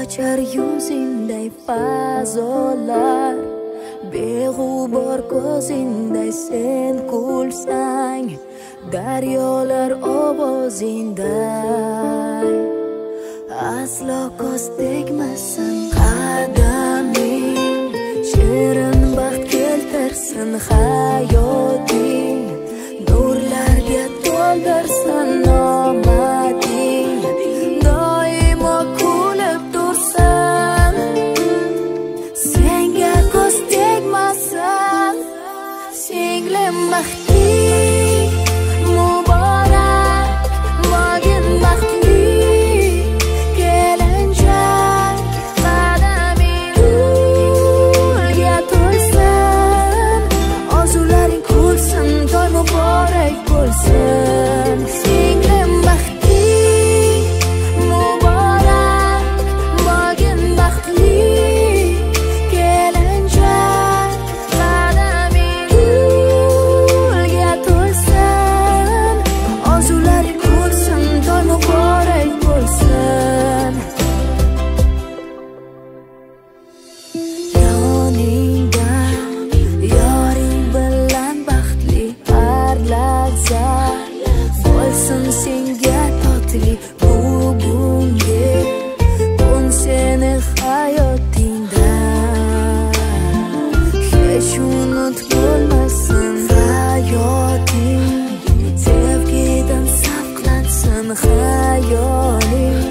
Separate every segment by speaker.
Speaker 1: Sochar yuzingday fazolar, beg'ubor ko'zingday sen kulsang, daryolar ovozingday. Aslo ko'z tegmasin qadaming, shirin baxt keltirsin hayoting, nurlarga to'ldirsin omading, doimo kulib tursin, senga ko'z tegmasin. Singlim baxtli muborak bo'lgin, baxtli kelinchak, qadaming gulga to'lsin, orzularing kulsin, to'y muborak bo'lsin. Singlim baxtli muborak bo'lgin, baxtli kelinchak, qadaming gulga to'lsin, orzularing kulsin, to'y muborak bo'lsin. Yoningda yoring bilan baxtli har lahza bo'lsin senga totli bugungi kun seni hayotingda hech unut bo'lmasin. Hayoting sevgidan saqlansin, xayoling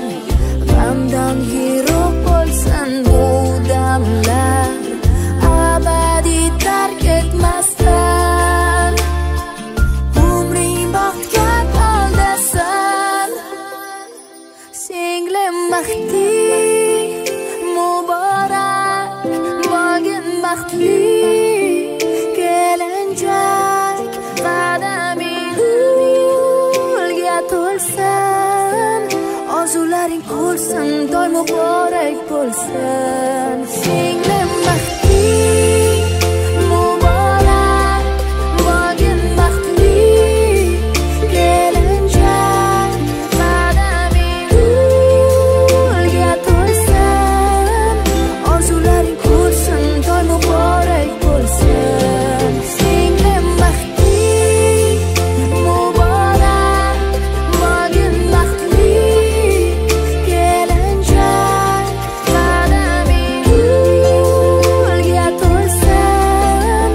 Speaker 1: g'amdan yiroq bo'lsin, bu damlar abadiy tark etmasdan, umring baxtga to'ldirsin. Singlim baxtli muborak bo'lgin, baxtli kelinchak, qadaming gulga to'lsin, orzularing kulsin, to'y muborak bo'lsin. Singlim baxtli muborak bo'lgin, baxtli kelinchak, qadaming gulga to'lsin, orzularing kulsin, to'y muborak bo'lsin. Singlim baxtli muborak bo'lgin, baxtli kelinchak, qadaming gulga to'lsin,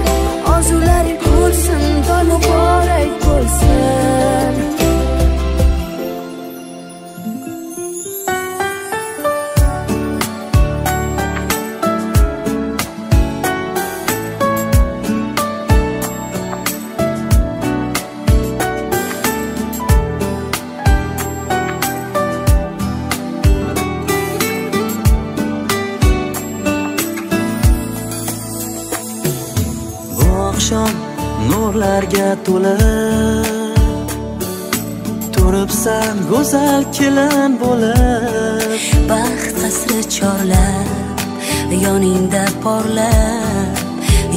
Speaker 1: orzularing kulsin, to'y muborak bo'lsin.
Speaker 2: Bu oqshom nurlarga to'lib turibsan go'zal kelin bo'lib,
Speaker 3: baxt qasri chorlab yoningda porlab,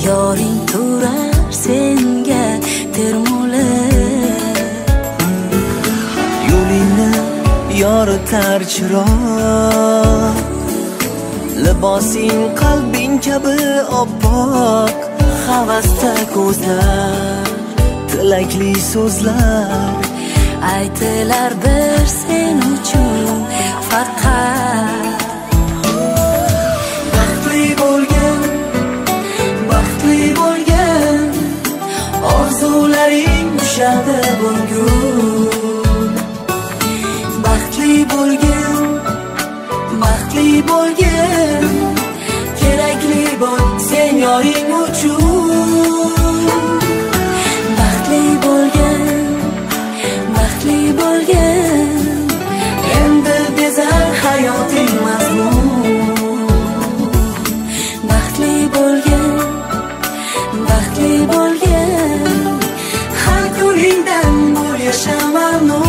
Speaker 3: yoring turar senga termulib,
Speaker 2: yo'lingni yoritar chiroq, libosing qalbing kabi oppoq, havasda ko'zlar, tilakli so'zlar
Speaker 3: aytilar bir sen uchun faqat.
Speaker 2: Baxtli bo'lgin, baxtli bo'lgin, orzularing ushadi bugun. Baxtli bo'lgin, baxtli bo'lgin, kerakli bo'l sen yoring uchun.
Speaker 3: Baxtli bo'lgin, baxtli bo'lgin,
Speaker 2: endi bezar hayoting mazmun.
Speaker 3: Baxtli bo'lgin, baxtli bo'lgin,
Speaker 2: har kuningdan bo'l yasha mamnun.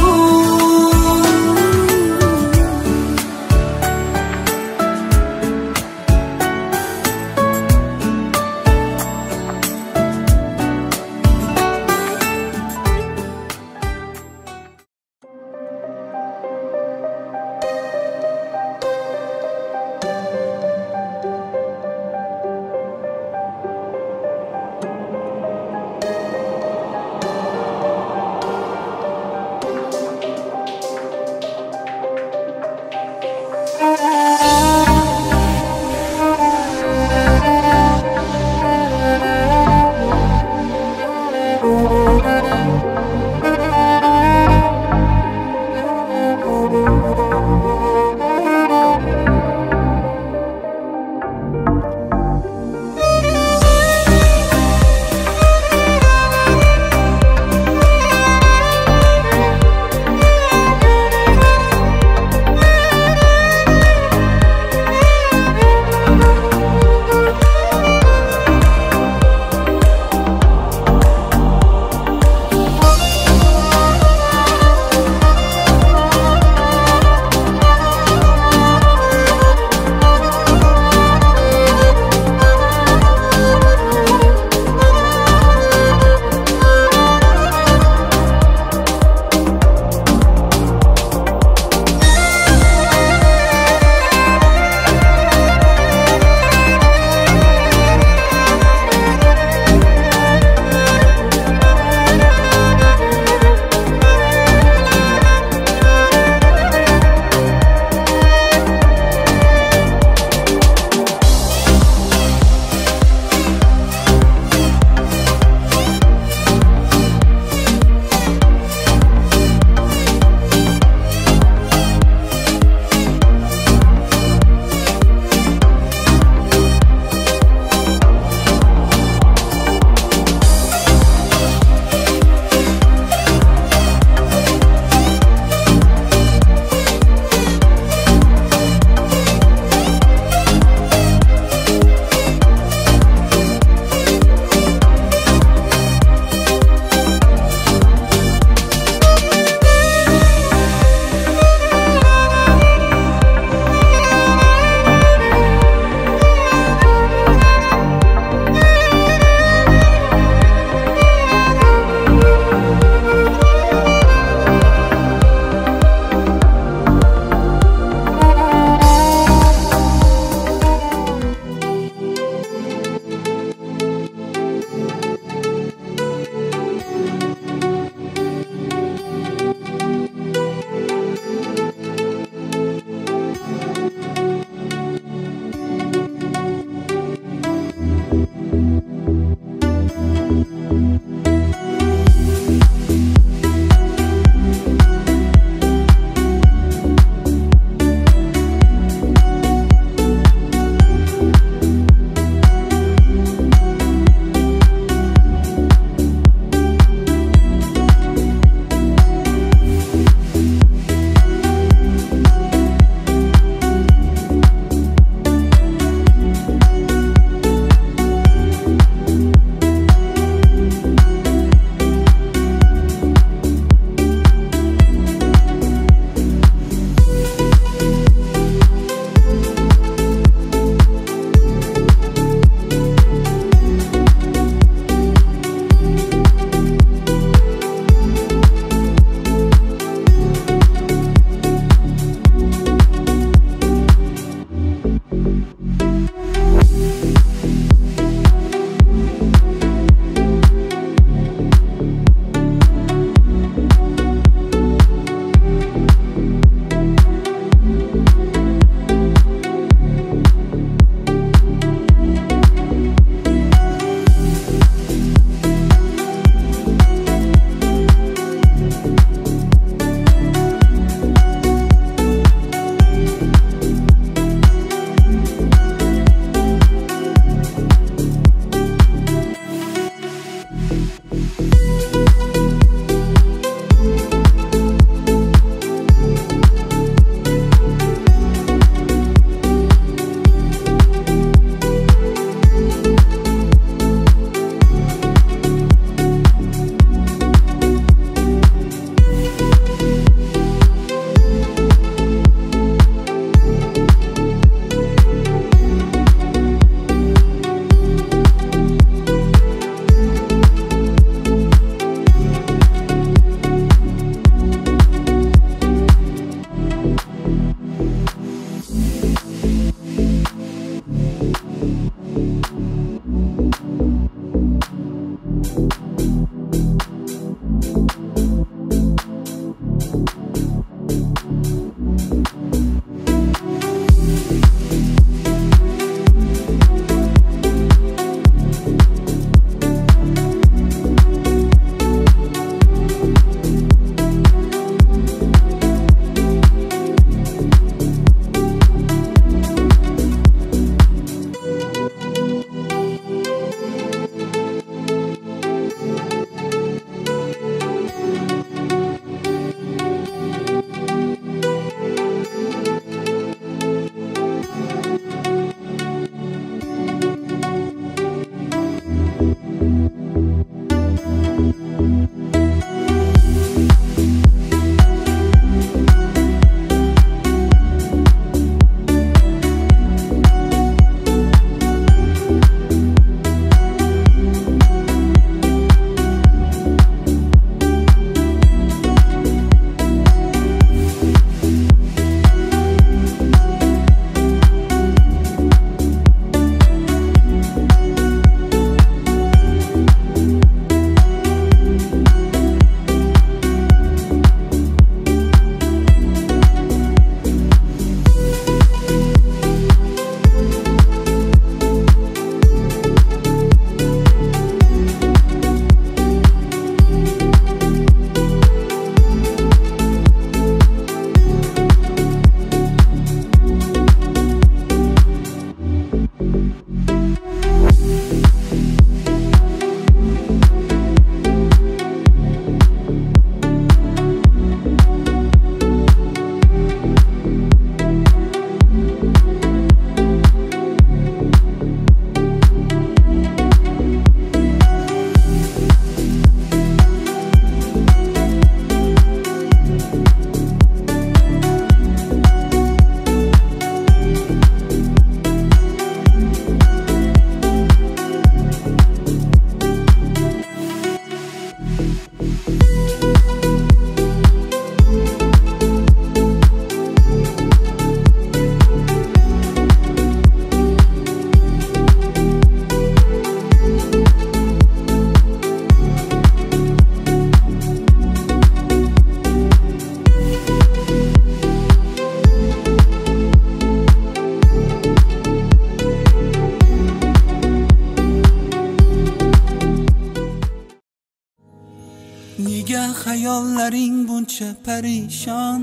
Speaker 2: Xayollaring buncha parishon.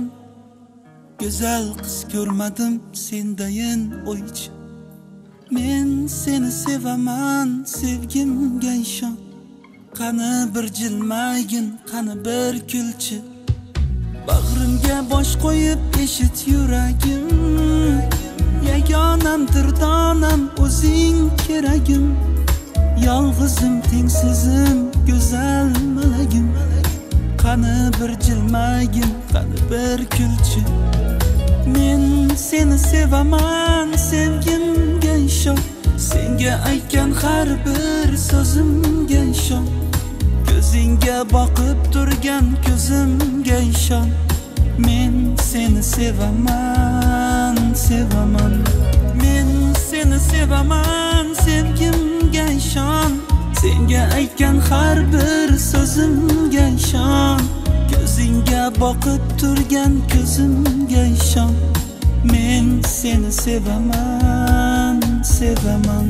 Speaker 2: Go'zal qiz ko'rmadim sendayin o'ychi. Men seni sevaman, sevgimga ishon. Qani bir jilmaygin, qani bir kulchi. Bag'rimga bosh qo'yib eshit yuragim. Yagonam durdonam o'zing keragim. Yolg'izim tengsizim go'zal malagim. Qani bir jilmaygin, qani bir kulchi. Men seni sevaman, sevgimga ishon. Senga aytgan har bir so'zimga ishon. Ko'zingga boqib turgan ko'zimga ishon. Men seni sevaman, sevaman. Men seni sevaman, sevgimga ishon. Senga aytgan har bir so'zimga ishon. Ko'zingga boqib turgan ko'zimga ishon. Men seni sevaman, sevaman.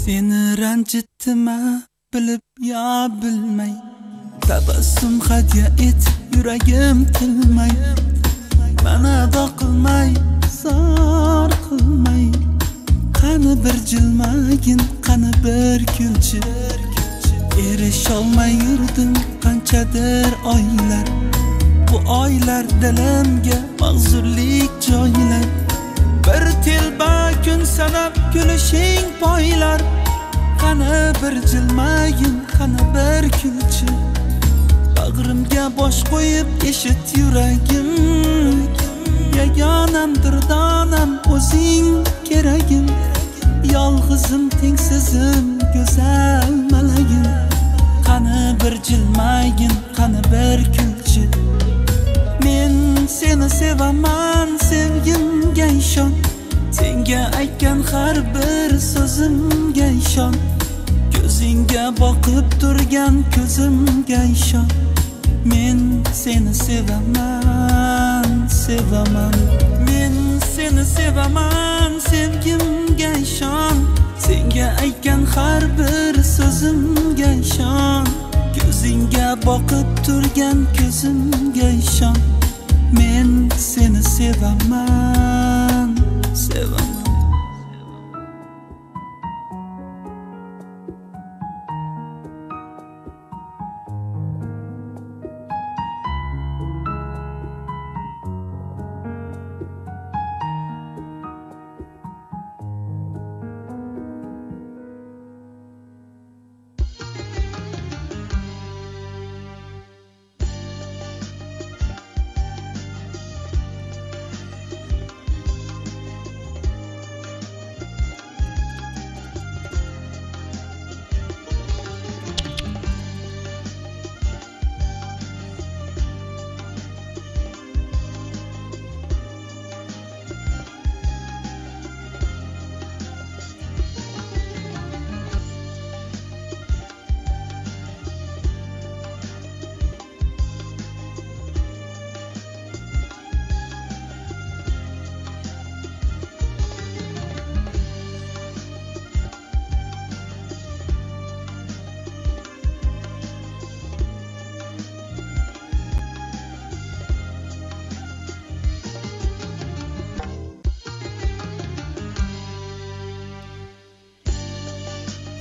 Speaker 2: Seni ranjitdimi bilib yo bilmay, tabassum hadya et yuragim tilmay. Mana ado qilmay, zor qilmay. Qani bir jilmagin, qani bir kulchi. Erisholmay yurdim qanchadir oylar. Bu oylar dilimga mahzunlik joylar. Bir telba kun sanab kulishing poylar. Qani bir jilmayin, qani bir kulchi. Bag'rimga bosh qo'yib eshit yuragim. Yagonam durdonam o'zing keragim. Yolg'izim tengsizim go'zal malagim. Qani bir jilmayin, qani bir kulchi. Men seni sevaman, sevgimga ishon. Senga aytgan har bir so'zimga ishon. Ko'zingga boqib turgan ko'zimga ishon. Men seni sevaman, sevaman. Men seni sevaman, sevgimga ishon. Senga aytgan har bir so'zimga ishon. Ko'zingga boqib turgan ko'zimga ishon. Men seni sevaman, sevaman.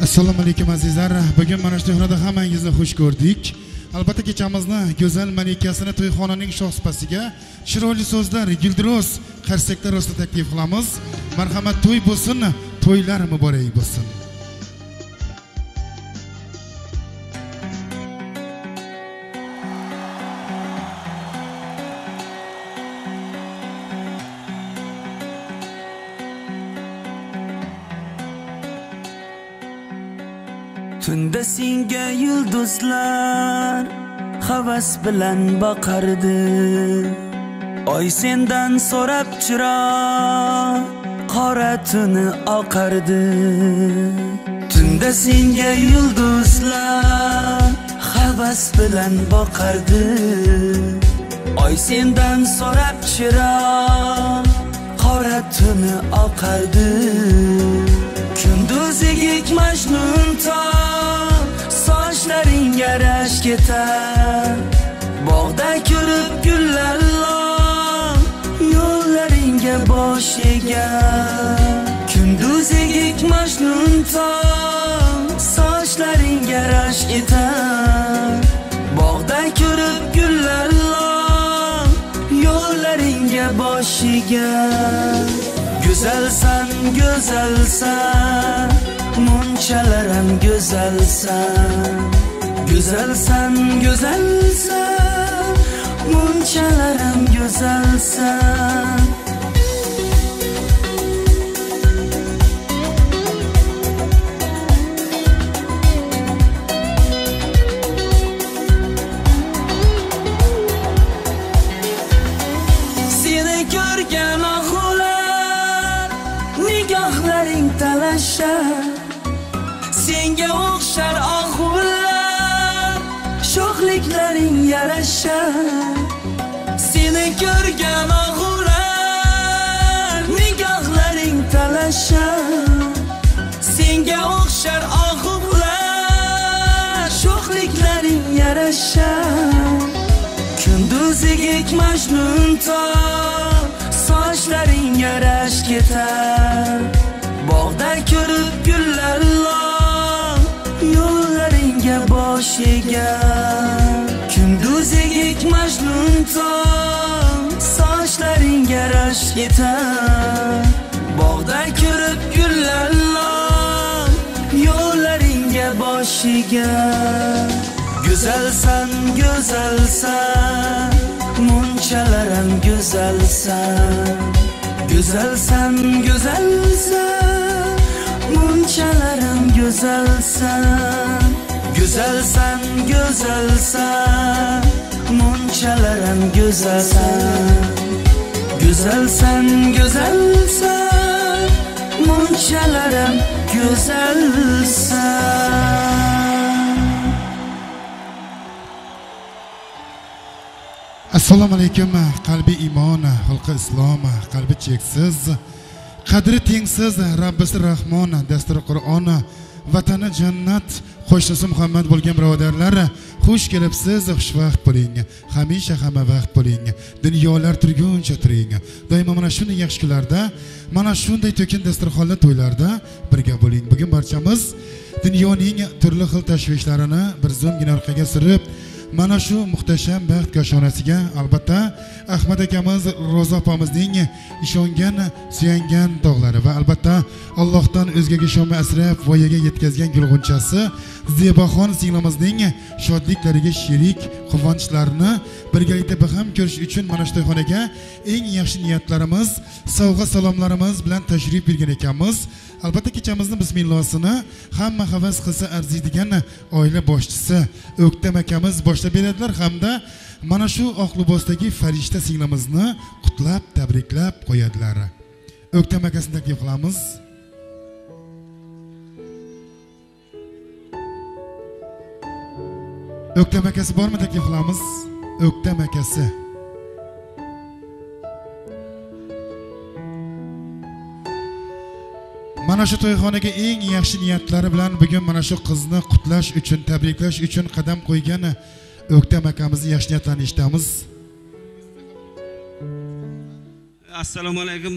Speaker 4: Assalomu alaykum azizlar. Bugun mana shu to'yxonada hammangizni xush ko'rdik. Albatta kechamizni go'zal malikasini to'yxonaning shoh supasiga chiroyli so'zlar, guldiroz qarsaklar ostida taklif qilamiz. Marhamat, to'y bo'lsin, to'ylar muborak bo'lsin.
Speaker 2: Tunda senga yulduzlar havas bilan boqardi. Oy sendan so'rab chiroq qora tuni oqardi. Tunda senga yulduzlar havas bilan boqardi. Oy sendan so'rab chiroq qora tuni oqardi. Kunduzigik Majnun tol sochlaringga rashk etar. Bog'da ko'rib gullar lol yo'llaringga bosh egar. Kunduzigik Majnun tol sochlaringga rashk etar. Bog'da ko'rib gullar lol yo'llaringga bosh egar. Go'zalsan, go'zalsan, munchalaram go'zalsan. Go'zalsan, go'zalsan, munchalaram go'zalsan. Seni ko'rgan ohular nigohlaring talashar. Senga o'xshar ohular sho'xliklaring yarashar. Seni ko'rgan ohular nigohlaring talashar. Senga o'xshar ohular sho'xliklaring yarashar. Kunduzigik Majnun tol sochlaringga rashk etar. Bog'da ko'rib gullar lol yo'llaringga bosh egar. Kunduzigik Majnun tol sochlaringga rashk etar. Bog'da ko'rib gullar lol yo'llaringga bosh egar. Go'zalsan, go'zalsan, munchalaram go'zalsan. Go'zalsan, go'zalsan, munchalaram go'zalsan. Go'zalsan, go'zalsan, munchalaram go'zalsan. Go'zalsan, go'zalsan, munchalaram go'zalsan.
Speaker 4: Assalomu alaykum. Qalbi iymon, xulqi islom, qalbi cheksiz, qadri tengsiz, Rabbisi Rahmon, dasturi Qur'on, vatani jannat, qo'shnisi Muhammad bo'lgan birodarlar, xush kelibsiz, xushvaqt bo'ling. Hamisha hamma vaqt bo'ling. Dunyolar turguncha turing. Doimo mana shunday yaxshi kunlarda, mana shunday to'kin dasturxonlar to'ylarda birga bo'ling. Bugun barchamiz dunyoning turli xil tashvishlarini bir zumgina orqaga surib, mana shu muhtasham baxt koshonasiga albatta Ahmad akamiz, Ro'za opamizning ishongan, suyangan tog'lari va albatta Allohdan o'zgaga ishonmay asrab voyaga yetkazgan gulg'unchasi Zebaxon singlimizning shodliklariga sherik quvonchlarini birgalikda baham ko'rish uchun mana shu to'yxonaga eng yaxshi niyatlarimiz, sovg'a salomlarimiz bilan tashrif buyurgan ekanmiz. Albatta kechamizni bismillosini hamma havas qilsa arziydigan oila boshchisi O'ktam akamiz boshlab beradilar hamda mana shu oq libosdagi farishta singlimizni qutlab, tabriklab qo'yadilar. O'ktam akasini taklif qilamiz. O'ktam akasi bormi, taklif qilamiz? O'ktam akasi. Mana shu to'yxonaga eng yaxshi niyatlari bilan bugun mana shu qizni qutlash uchun, tabriklash uchun qadam qo'ygan O'ktam akamizni yaxshi niyatlarini eshitamiz.
Speaker 5: Assalomu alaykum.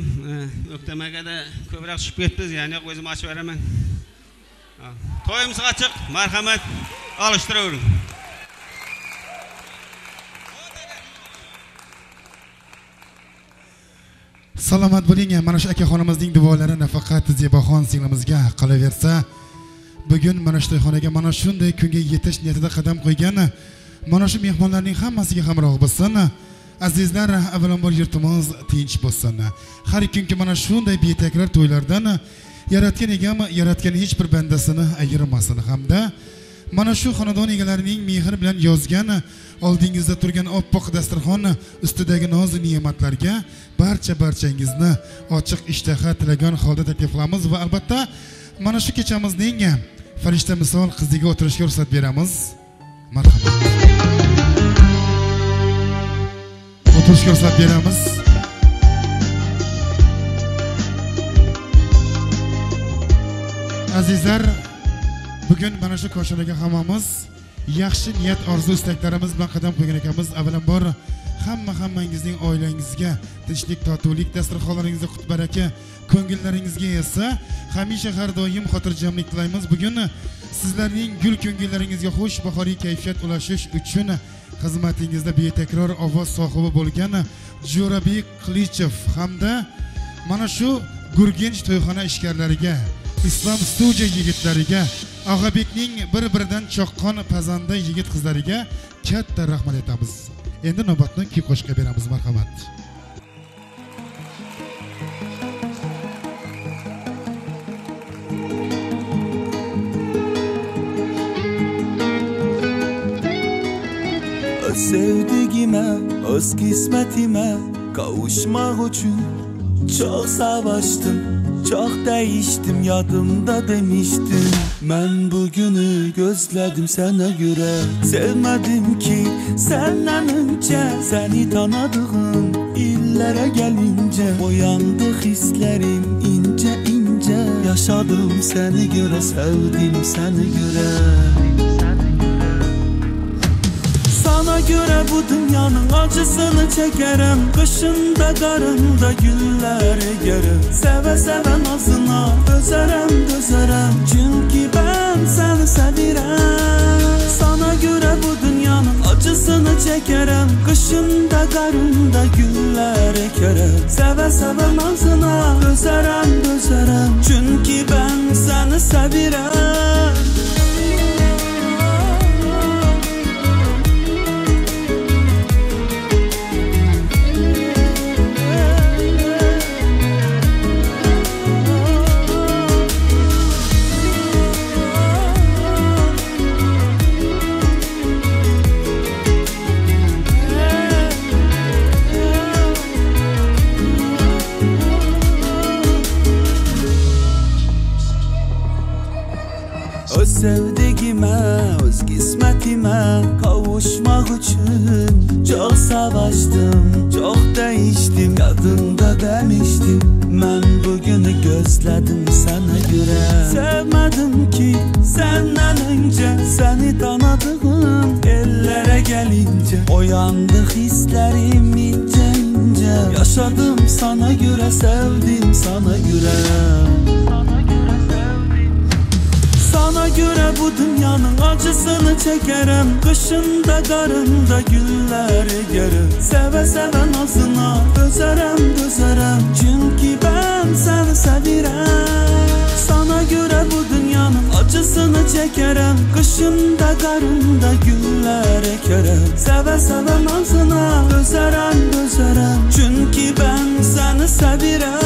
Speaker 5: O'ktam akada ko'proq tushib ketdingiz, ya'ni o'zim ochib beraman. To'yimiz ochiq, marhamat, olishtiravering.
Speaker 4: Salomat bo'ling. Mana shu akaxonimizning duolari nafaqat Zebaxon singlimizga qolaversa, bugun mana shu to'yxonaga mana shunday kunga yetish niyatida qadam qo'ygan mana shu mehmonlarning hammasiga hamroh bo'lsin. Azizlar, avvalambor yurtimiz tinch bo'lsin. Har kungi mana shunday betakror to'ylardan Yaratgan egam yaratgan hech bir bandasini ayirmasin hamda mana shu xonadon egalarining mehr bilan yozgan oldingizda turgan oppoq dasturxon ustidagi noz ne'matlarga barchangizni ochiq ishtaha tilagan holda taklif qilamiz va albatta mana shu kechamizning farishta misol qiziga o'tirishga ruxsat beramiz. Marhamat. O'tirishga ruxsat beramiz. Azizlar, bugun mana shu koshonaga hammamiz yaxshi niyat, orzu istaklarimiz bilan qadam qo'ygan ekanmiz. Avvalambor hammangizning oilangizga tinchlik, totuvlik, dasturxonlaringizga qut baraka, ko'ngillaringizga esa hamisha har doim xotirjamlik tilaymiz. Bugun sizlarning gul ko'ngillaringizga xush bahoriy kayfiyat ulashish uchun xizmatingizda betakror ovoz sohibi bo'lgan Jo'rabek Qilichev hamda mana shu Gurgench to'yxona ishkarlariga, Islom studiya yigitlariga, Og'abekning bir-biridan choqqon pazanda yigit qizlariga katta rahmat aytamiz. Endi navbatni kuy qo'shiqqa beramiz, marhamat.
Speaker 2: Öz sevdigime, öz kısmetime kavuşmak için çok savaştım, çok değiştim, yadımda demiştim. Ben bugünü gözledim sana göre. Sevmedim ki senden önce, seni tanıdığım illere gelince uyandı hislerim ince ince. Yaşadım seni göre, sevdim seni göre. Sana göre bu dünyanın acısını çekerim. Kışında karında güller egerim. Seve seve nazına dözerem dözerem. Çünkü ben seni sevirem. Sana göre bu dünyanın acısını çekerim. Kışında karında güller ekerim. Seve seve nazına dözerem dözerem. Çünkü ben seni sevirem. Öz sevdigime, öz kısmetime kavuşmak için çok savaştım, çok değiştim, yadında demiştim. Ben bugünü gözledim sana göre. Sevmedim ki senden önce, seni tanıdığım ellere gelince uyandı hislerim ince ince. Yaşadım sana göre, sevdim sana göre. Sana göre bu dünyanın acısını çekerim. Kışında karında güller egerim. Seve seve nazına dözerem dözerem. Çünkü ben seni sevirem. Sana göre bu dünyanın acısını çekerim. Kışında karında güller ekerim. Seve seve nazına dözerem dözerem. Çünkü ben seni sevirem.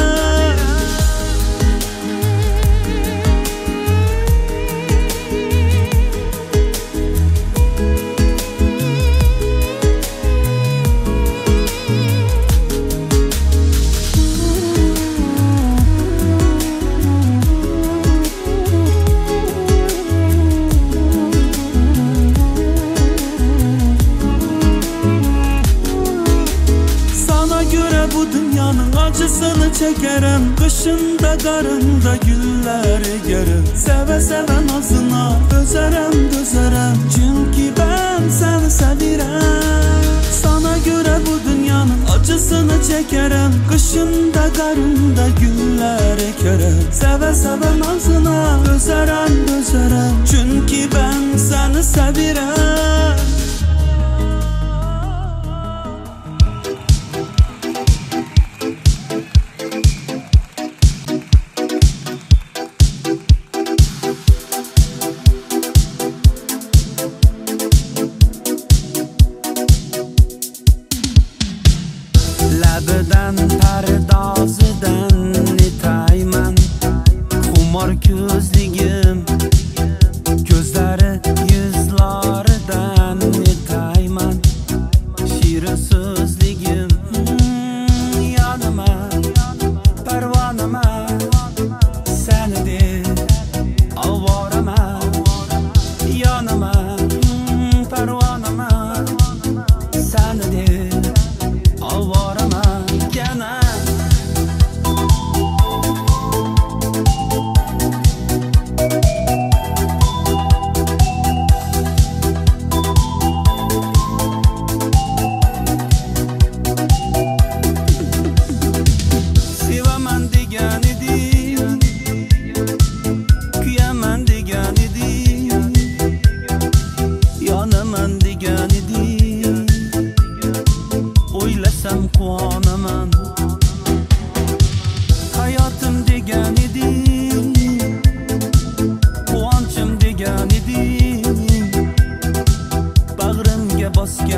Speaker 2: Acısını çekerim. Kışında karında güller egerim. Seve seve nazına dözerem dözerem. Çünkü ben seni sevirem. Sana göre bu dünyanın acısını çekerim. Kışında karında güller ekerim. Seve seve nazına dözerem dözerem. Çünkü ben seni sevirem.
Speaker 6: Labidan pardozidan netayman,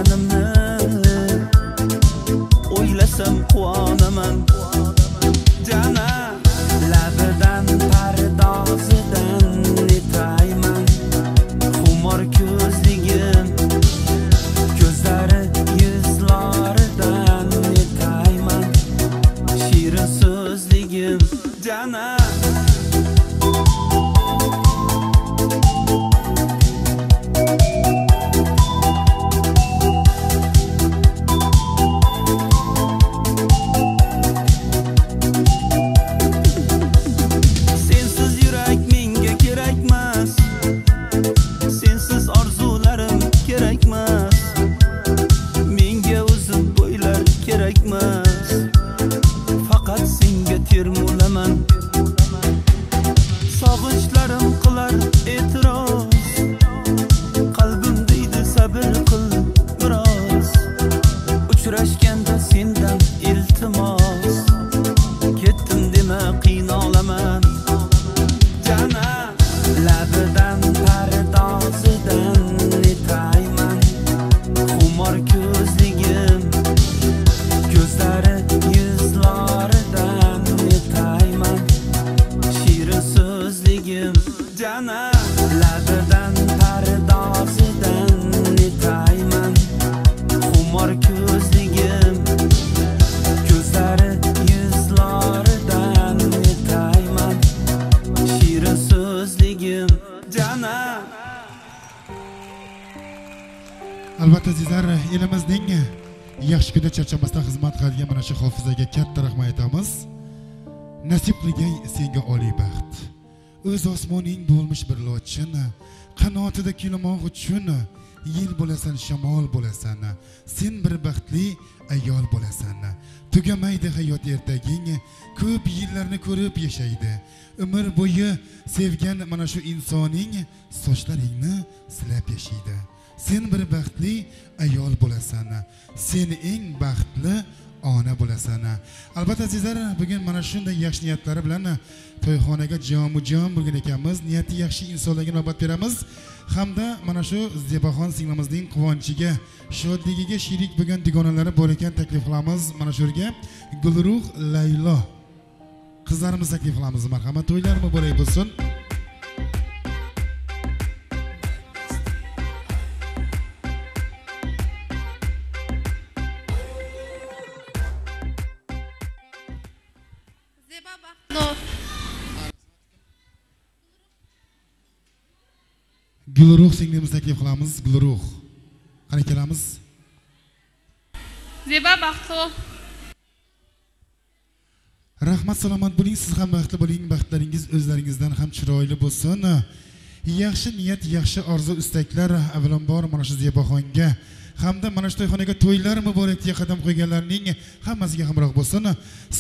Speaker 2: Ko'rishganimni o'ylasam quvonaman. Jana labidan pardozidan netayman, xumor ko'zligim ko'zlari yuzlaridan netayman, shirin so'zligim jana. Sog'inchlarim qilar e'tiroz, qalbim deydi sabr qil biroz. Uchrashganda sendan iltimos, ketdim dema qiynalaman. Jana labidan pardozidan netayman, xumor ko'zligim ko'zlari yuzlaridan netayman, shirin so'zligim jana. Labidan pardozidan netayman, xumor ko'zligim ko'zlari yuzlaridan netayman, shirin so'zligim jana.
Speaker 4: Albatta azizlar, elimizning yaxshi kunda charchamasdan xizmat qiladigan mana shu hofizaga katta rahmat aytamiz. Nasib qilgay senga oliy baxt. O'z osmoning bo'lmish bir lochin, qanotida kuylamoq uchun yil bo'lasan, shamol bo'lasan. Sen bir baxtli ayol bo'lasan. Tugamaydi hayot ertaging, ko'p yillarni ko'rib yashaydi. Umr bo'yi sevgan mana shu insoning sochlaringni silab yashaydi. Sen bir baxtli ayol bo'lasan. Sen eng baxtli ona bo'lasan. Albatta azizlar, bugun mana shunday yaxshi niyatlari bilan to'yxonaga jomu-jom bo'lgan ekanmiz. Niyati yaxshi insonlarga navbat beramiz hamda mana shu Zebaxon singlimizning quvonchiga, shodligiga sherik bo'lgan dugonalari bor ekan taklif qilamiz. Mana shu yerga Gulruh, Laylo qizlarimizni taklif qilamiz. Marhamat, to'ylar muborak bo'lsin. Gulruh singlimizni taklif qilamiz. Gulruh. Qani kelamiz?
Speaker 6: Zeba baxtli.
Speaker 4: Rahmat, salomat bo'ling, siz ham baxtli bo'ling, baxtlaringiz o'zlaringizdan ham chiroyli bo'lsin. Yaxshi niyat, yaxshi orzu istaklar avvalambor mana shu Zebaxonga hamda mana shu to'yxonaga to'ylar muborak deya qadam qo'yganlarning hammasiga hamroh bo'lsin.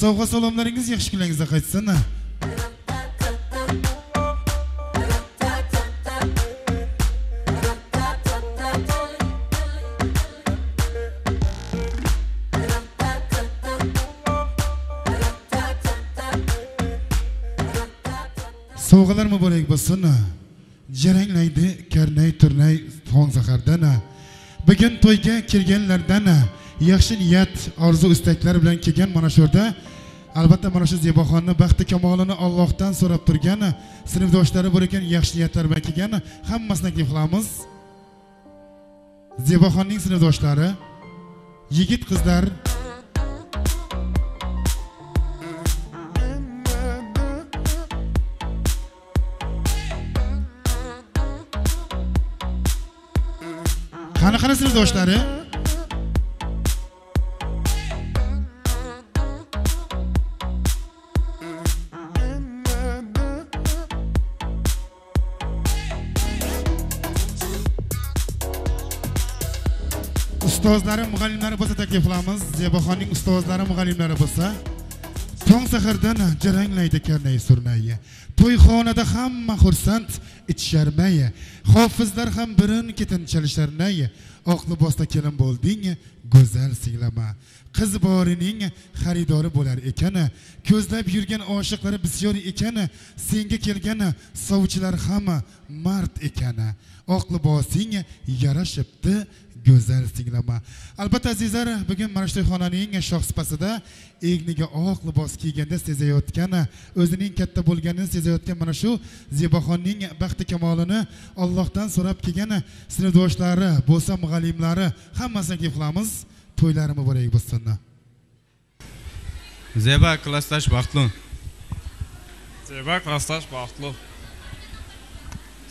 Speaker 4: Sovg'a salomlaringiz yaxshi kunlaringizda qaytsin. Sovg'alar muborak bo'lsin. Jaranglaydi karnay turnay tong sahardan. Bugun to'yga kelganlardan yaxshi niyat, orzu istaklar bilan kelgan mana shu yerda albatta mana shu Zebaxonni baxti kamolini Allohdan so'rab turgan sinfdoshlari bor ekan, yaxshi niyatlar bilan kelgan hammasini taklif qilamiz. Zebaxonning sinfdoshlari, yigit qizlar, qani qani sinfdoshlari? Ustozlari, muallimlari bo'lsa taklif qilamiz. Zebaxonning ustozlari, muallimlari bo'lsa. Tong sahardan jaranglaydi karnay surnay. To'yxonada hamma xursand, ichisharmay, hofizlar ham birin ketin chalisharnay. Oq libosda kelin bo'lding go'zal singlama. Qiz borining xaridori bo'lar ekan, ko'zlab yurgan oshiqlari bisyor ekan, senga kelgan sovchilar hamma mard ekan. Oq libosing yarashibdi go'zal singlama. Albatta azizlar, bugun mana shu to'yxonaning shoh supasida egniga oq libos kiyganda sezayotgan, o'zining katta bo'lganini sezayotgan mana shu Zebaxonning baxti kamolini Allohdan so'rab kelgan sinfdoshlari, bo'lsa muallimlari hammasini taklif qilamiz. To'ylari muborak bo'lsin.
Speaker 6: Zeba klassdosh baxtli.
Speaker 7: Zeba klassdosh baxtli.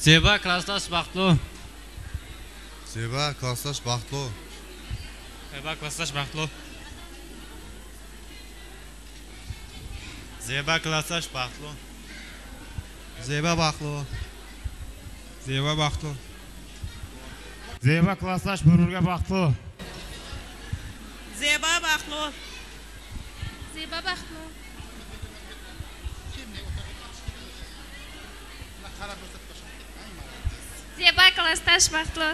Speaker 8: Zeba klassdosh baxtli.
Speaker 9: Zeba klassdosh baxtli.
Speaker 7: Zeba klassdosh baxtli.
Speaker 9: Zeba klassdosh baxtli. Zeba baxtli.
Speaker 6: Zeba baxtli.
Speaker 7: Zeba klassdosh bir-biriga baxtli.
Speaker 10: Zeba baxtli. Zeba baxtli.
Speaker 1: Zeba klassdosh baxtli.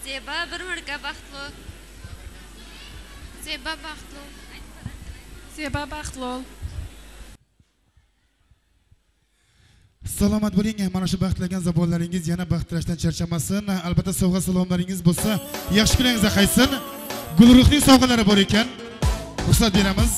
Speaker 1: Zeba bir-biriga baxtli. Zeba baxtli. Zeba baxtli.
Speaker 4: Salomat bo'ling. Mana shu baxt tilagan zabonlaringiz yana baxt tilashdan charchamasin. Albatta sovg'a salomlaringiz bo'lsa, yaxshi kunlaringizga qaytsin. Gulruhning sovg'alari bor ekan. Ruxsat beramiz.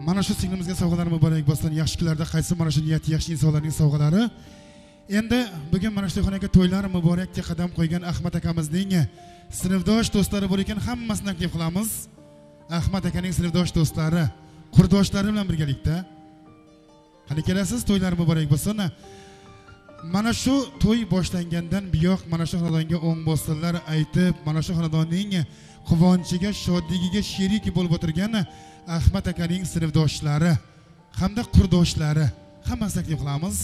Speaker 4: Mana shu singlimizga sovg'alar muborak bo'lsin. Yaxshi kunlarda qaytsin mana shu niyati yaxshi insonlarning sovg'alari. Endi bugun mana shu to'yxonaga to'ylar muborakga qadam qo'ygan Ahmad akamizning sinfdosh do'stlari bor ekan, hammasini taklif qilamiz. Ahmad akaning sinfdosh do'stlari, qurdoshlari bilan birgalikda. Qani kelasiz, to'ylar muborak bo'lsin. Mana shu to'y boshlangandan buyoq mana shu xonadonga o'ng bo'lsinlar aytib, mana shu xonadonning quvonchiga, shodligiga sherik bo'lib o'tirgan Ahmad akaning sinfdoshlari hamda qurdoshlari hammasini taklif qilamiz.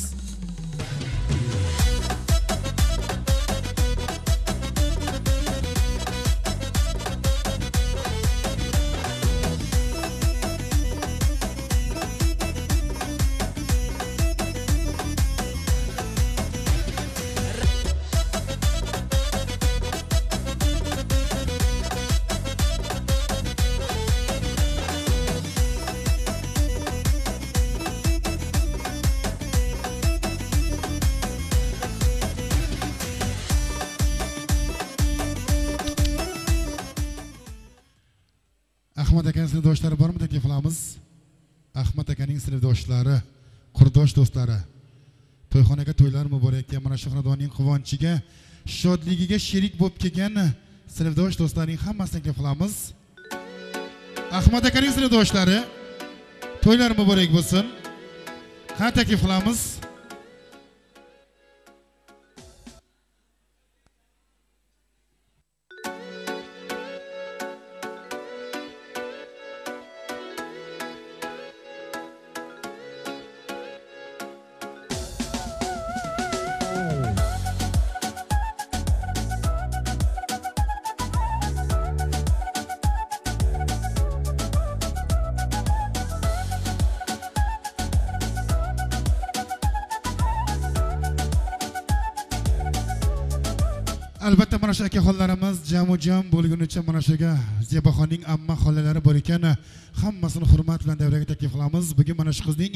Speaker 4: Ahmad akaning sinfdoshlari bormi, taklif qilamiz. Ahmad akaning sinfdoshlari, qurdosh do'stlari. To'yxonaga to'ylar muborak. Mana shu xonadonning quvonchiga, shodligiga sherik bo'lib kelgan sinfdosh do'stlarning hammasini taklif qilamiz. Ahmad akaning sinfdoshlari, to'ylar muborak bo'lsin. Qani taklif qilamiz. Albatta mana shu akaxonlarimiz jamu-jam bo'lgunicha mana shuga Zebaxonning amma xolalari bor ekan, hammasini hurmat bilan davraga taklif qilamiz. Bugun mana shu qizning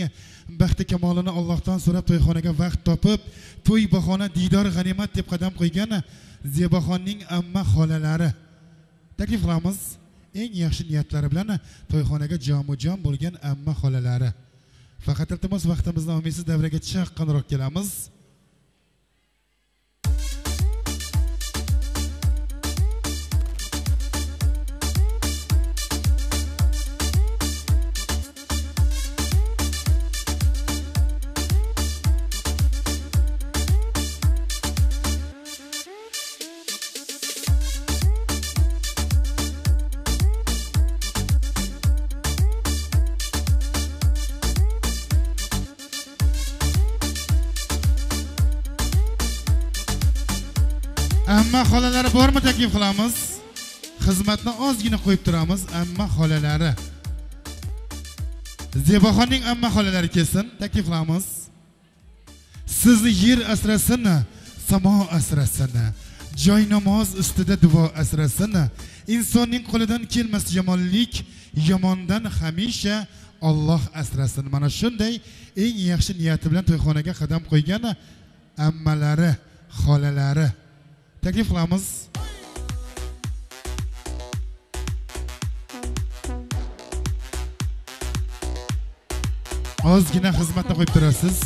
Speaker 4: baxti kamolini Allohdan so'rab to'yxonaga vaqt topib, to'y bahona diydor g'animat deb qadam qo'ygan Zebaxonning amma xolalari taklif qilamiz. Eng yaxshi niyatlari bilan to'yxonaga jamu-jam bo'lgan amma xolalari. Faqat iltimos vaqtimizni olmaysiz, davraga chaqqonroq kelamiz. Amma xolalari bormi taklif qilamiz? Xizmatni ozgina qo'yib turamiz. Amma xolalari. Zebaxonning amma xolalari kelsin, taklif qilamiz. Sizni yer asrasin, samo asrasin, joy namoz ustida duo asrasin. Insonning qo'lidan kelmas yomonlik, yomondan hamisha Alloh asrasin. Mana shunday eng yaxshi niyati bilan to'yxonaga qadam qo'ygan ammalari, xolalari. Taklif qilamiz. Ozgina xizmatni qo'yib turasiz.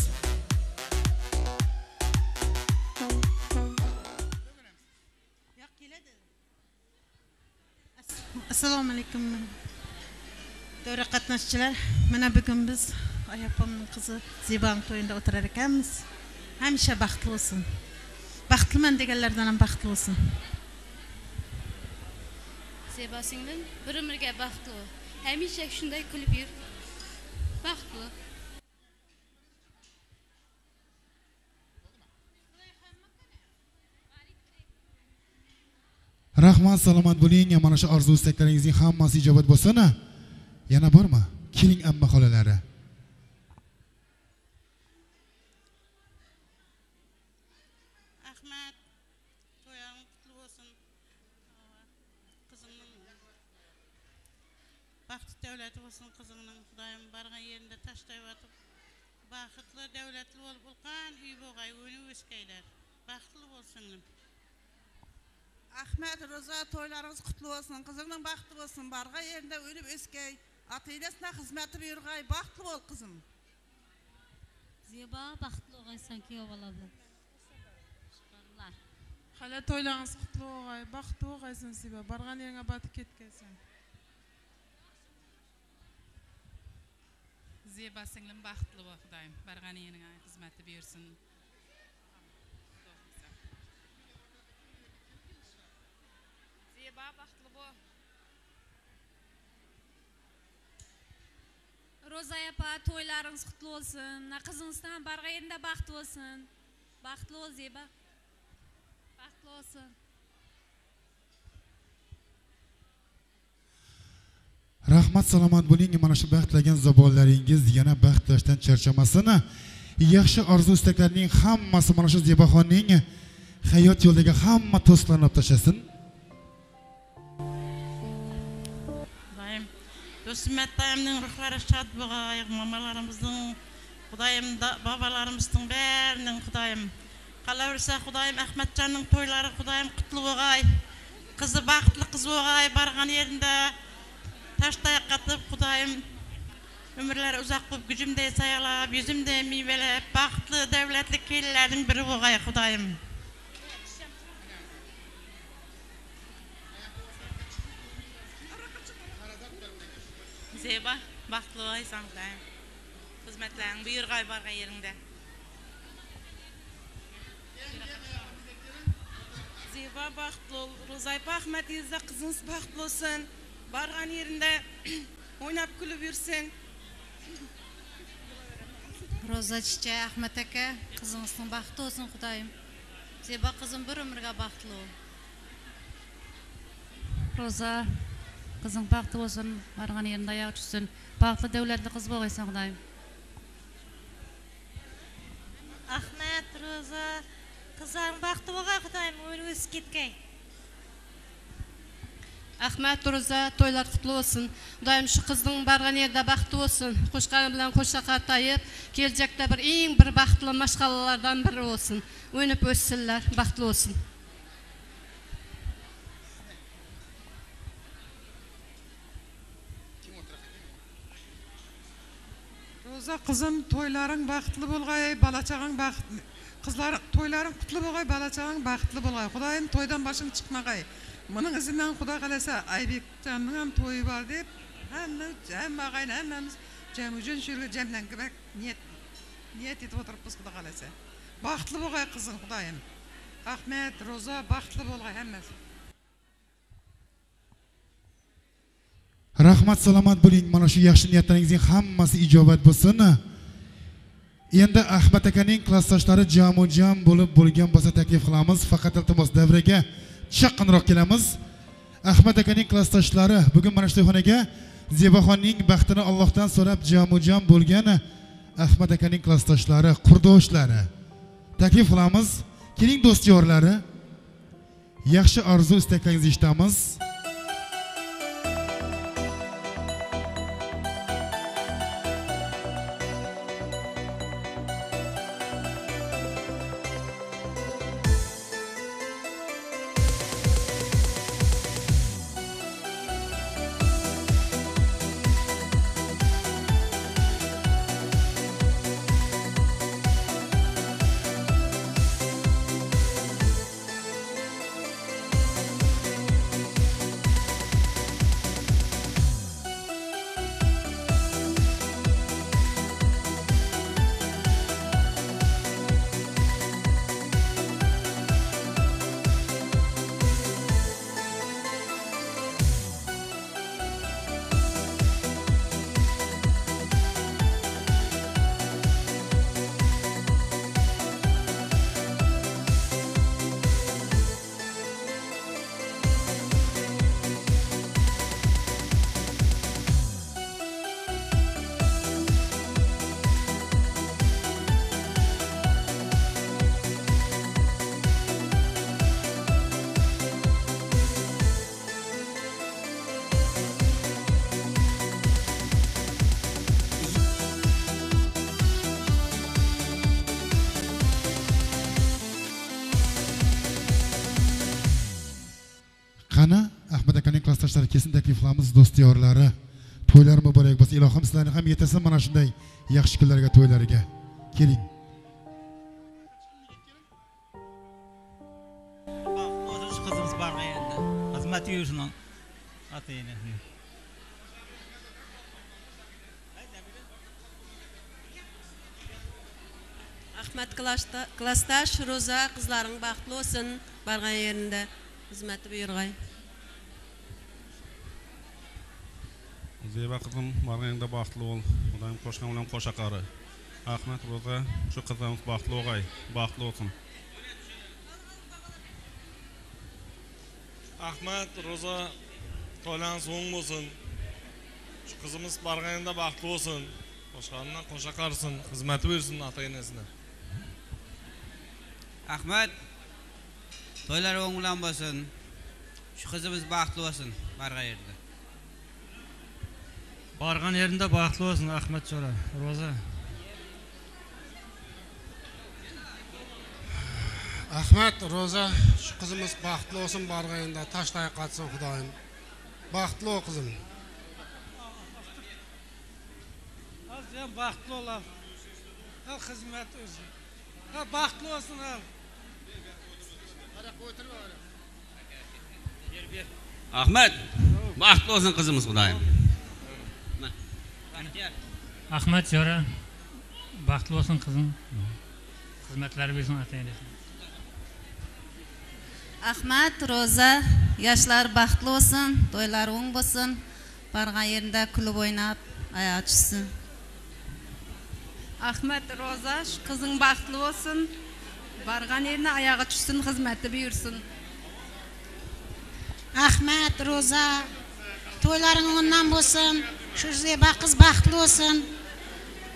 Speaker 8: Assalomu alaykum. Davra qatnashchilar, mana bugun biz oyopamning qizi Zebaning to'yida o'tirar ekanmiz. Hamisha baxtli bo'lsin. Baxtliman deganlardan ham baxtli bo'lsin.
Speaker 1: Zeba singlim bir umrga baxtli. Hamisha shunday kulib yur. Baxtli.
Speaker 4: Rahmat, salomat bo'ling. Mana shu orzu istaklaringizning hammasi ijobat bo'lsin. Yana bormi? Keling amma xolalari.
Speaker 8: Ahmad, to'ying qutlu bo'lsin. Qizimning baxti davlati bo'lsin qizimning. Xudoyim bargan yerida tashtayotib, baxtli, davlatli bo'lib ulkan uy bo'lg'ay, o'ni o'skaylar. Baxtli bo'lsin.
Speaker 11: Ahmet, Roza, to'ylaringiz qutlu bo'lsin, qizingning baxti bo'lsin, bargan yerida o'lib o'skay, ata-enasine xizmati buyurg'ay, baxtli bo'l qizim.
Speaker 12: Zeba baxtli bo'lg'aysan kuyov bola bilan. Chiqarlar.
Speaker 13: Hali to'ylaringiz qutlu bo'lg'ay, baxtli bo'lg'aysan Zeba, bargan yeringga batib ketgaysan.
Speaker 14: Zeba singlim baxtli bo'l Xudoyim, bargan yeringga xizmati buyursin.
Speaker 10: Zeba baxtli bo'l.
Speaker 1: Ro'za opa, to'ylaringiz qutlu bo'lsin. Qizingizdan ham bargan yerida baxtli bo'lsin. Baxtli bo'l Zeba. Baxtli bo'lsin.
Speaker 4: Rahmat, salomat bo'ling. Mana shu baxt tilagan zabonlaringiz yana baxt tilashdan charchamasin. Yaxshi orzu istaklarning hammasi mana shu Zebaxonning hayot yo'lidagi hamma to'siqlarni olib tashlasin.
Speaker 8: Do'stmat dayımning ruhlari shod bo'lg'ay, mamalarimizning, Xudoyim, babalarimizning barining Xudoyim. Qolaversa Xudoyim Ahmadjonning to'ylari Xudoyim qutlu bo'lg'ay. Qizi baxtli qiz bo'lg'ay, bargan yerida tashtayoq qatib Xudoyim umrlari uzoq bo'lib, gujimday sayalab, yuzimday mevalab, baxtli, davlatli kelinlarning biri bo'lg'ay Xudoyim.
Speaker 10: Zeba, baxtli bo'laysan Xudoyim. Xizmatlaring buyurg'ay bargan yeringda.
Speaker 15: Zeba baxtli bo'l, Ro'za opa Ahmad yuzda qizingiz baxtli bo'lsin. Bargan yerinde o'ynab kulib yursin.
Speaker 12: Ro'za chicha Ahmad aka, qizingizning baxti bo'lsin Xudoyim. Zeba qizim bir umrga baxtli bo'l.
Speaker 16: Ro'za qizing baxtli bo'lsin, bargan yerida oyoq tushsin. Baxtli, davlatli qiz bo'lg'aysan Xudoyim.
Speaker 17: Ahmad, Ro'za, qizlaring baxtli bo'lg'ay Xudoyim, o'yini o'sib ketgay.
Speaker 18: Ahmad, Ro'za, to'ylar qutlu bo'lsin. Xudoyim shu qizning bargan yerida baxtli bo'lsin. Qo'shqani bilan qo'sha qartayib, kelajakda bir eng bir baxtli mashg'alalardan biri bo'lsin. O'ynab o'ssinlar, baxtli bo'lsin.
Speaker 19: Ro'za qizim, to'ylaring baxtli bo'lg'ay, bola chaqang baxtli. Qizlar, to'ylaring qutlu bo'lg'ay, bola chaqang baxtli bo'lg'ay. Xudoyim to'ydan boshing chiqmag'ay. Buning izidan Xudo xohlasa Aybekjonning ham to'yi bor deb hamma ag'ayni hammamiz jamujon shu yerga jamlanib niyat etib o'tiribmiz Xudo xohlasa. Baxtli bo'lg'ay qizim Xudoyim. Ahmad, Ro'za baxtli bo'lg'ay hammasi.
Speaker 4: Rahmat, salomat bo'ling. Mana shu yaxshi niyatlaringizning hammasi ijobat bo'lsin. Endi Ahmad akaning klassdoshlari jamu-jam bo'lib bo'lgan bo'lsa taklif qilamiz. Faqat iltimos davraga chaqinroq kelamiz. Ahmad akaning klassdoshlari bugun mana shu to'yxonaga Zebaxonning baxtini Allohdan so'rab jamu-jam bo'lgan Ahmad akaning klassdoshlari, qurdoshlari taklif qilamiz. Keling do'st yorlari, yaxshi orzu istaklaringizni eshitamiz. Qani Ahmad akaning klassdoshlari kelsin, taklif qilamiz do'st yorlari. To'ylar muborak bo'lsin. Ilohim sizlarni ham yetirsin mana shunday yaxshi kunlarga, to'ylarga. Keling.
Speaker 20: O'ziz qizimiz borgan endi. Xizmat yursin ota-enasini.
Speaker 21: Ahmad klassdosh Ro'za, qizlaring baxtli bo'lsin, borgan yerinde xizmati buyurg'ay.
Speaker 6: Zeba qizim borganingda baxtli bo'l. Xudoyim qo'shgan bilan qo'sha qari. Ahmad Ro'za, shu qizimiz baxtli bo'lg'ay, baxtli bo'lsin.
Speaker 22: Ahmad Ro'za, to'ylaringiz o'ng bo'lsin. Shu qizimiz borganingda baxtli bo'lsin. Qo'shganidan qo'sha qarisin, xizmati buyursin ota-enasine.
Speaker 5: Ahmad, to'ylar o'ng bilan bo'lsin. Shu qizimiz baxtli bo'lsin borgan yerda.
Speaker 23: Borgan yerinde baxtli bo'lsin Ahmad cho'ra, Ro'za.
Speaker 24: Ahmad, Ro'za, shu qizimiz baxtli bo'lsin borgan yerda, tashlay qatsin Xudoyim. Baxtli bo'l qizim.
Speaker 25: Azam baxtli bo'l. Al xizmat o'zi. Ha, baxtli bo'lsin al.
Speaker 5: Ahmad, baxtli bo'lsin qizimiz Xudoyim.
Speaker 23: Ahmad jo'ra, baxtli bo'lsin qizim. Xizmatlari bersin ota-enasine.
Speaker 12: Ahmad, Ro'za, yoshlar baxtli bo'lsin, to'ylar o'ng bo'lsin, borgan yerida kulib o'ynab oyoq tushsin.
Speaker 15: Ahmad, Ro'za, shu qizing baxtli bo'lsin, borgan yerine oyog'i tushsin, xizmati buyursin.
Speaker 26: Ahmad, Ro'za, to'ylaring o'ngdan bo'lsin, shu Zeba qiz baxtli bo'lsin.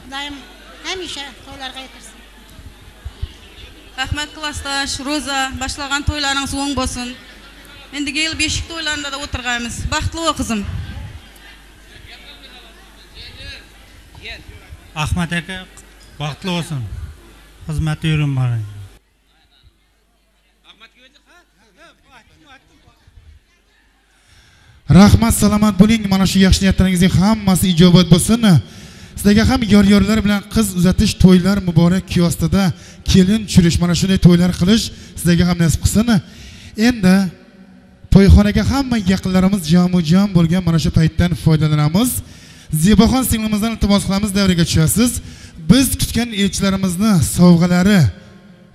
Speaker 26: Xudoyim hamisha to'ylarga yetirsin.
Speaker 15: Ahmad klassdosh, Ro'za, boshlagan to'ylaringiz o'ng bo'lsin. Endigi yil beshik to'ylarida da o'tirganmiz. Baxtli bo'l qizim.
Speaker 23: Ahmad aka baxtli bo'lsin. Xizmati yurin boring.
Speaker 4: Rahmat, salomat bo'ling. Mana shu yaxshi niyatlaringizning hammasi ijobat bo'lsin. Sizlarga ham yor-yorlar bilan qiz uzatish, to'ylar muborak kiyostida kelin tushirish, mana shunday to'ylar qilish sizlarga ham nasib qilsin. Endi to'yxonaga hamma yaqinlarimiz jamu-jam bo'lgan mana shu paytdan foydalanamiz. Zebaxon singlimizdan iltimos qilamiz, davraga tushasiz. Biz kutgan elchilarimizni sovg'alari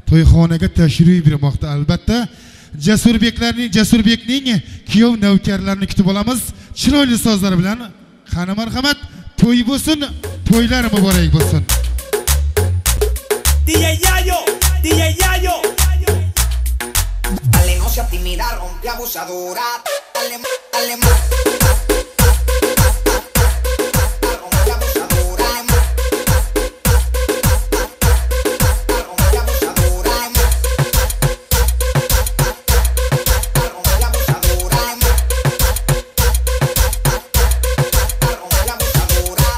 Speaker 4: to'yxonaga tashrif buyurmoqda. Albatta Jasurbekning kuyov navkarlarini kutib olamiz. Chiroyli sozlar bilan qani marhamat, to'y bo'lsin, to'ylar muborak bo'lsin.
Speaker 2: DJ Yayo, DJ Yayo.
Speaker 3: Dale, no seas tímida, rompe abusadora. Dale, dale más. Rompe abusadora. Rompe abusadora. Rompe abusadora. Rompe abusadora.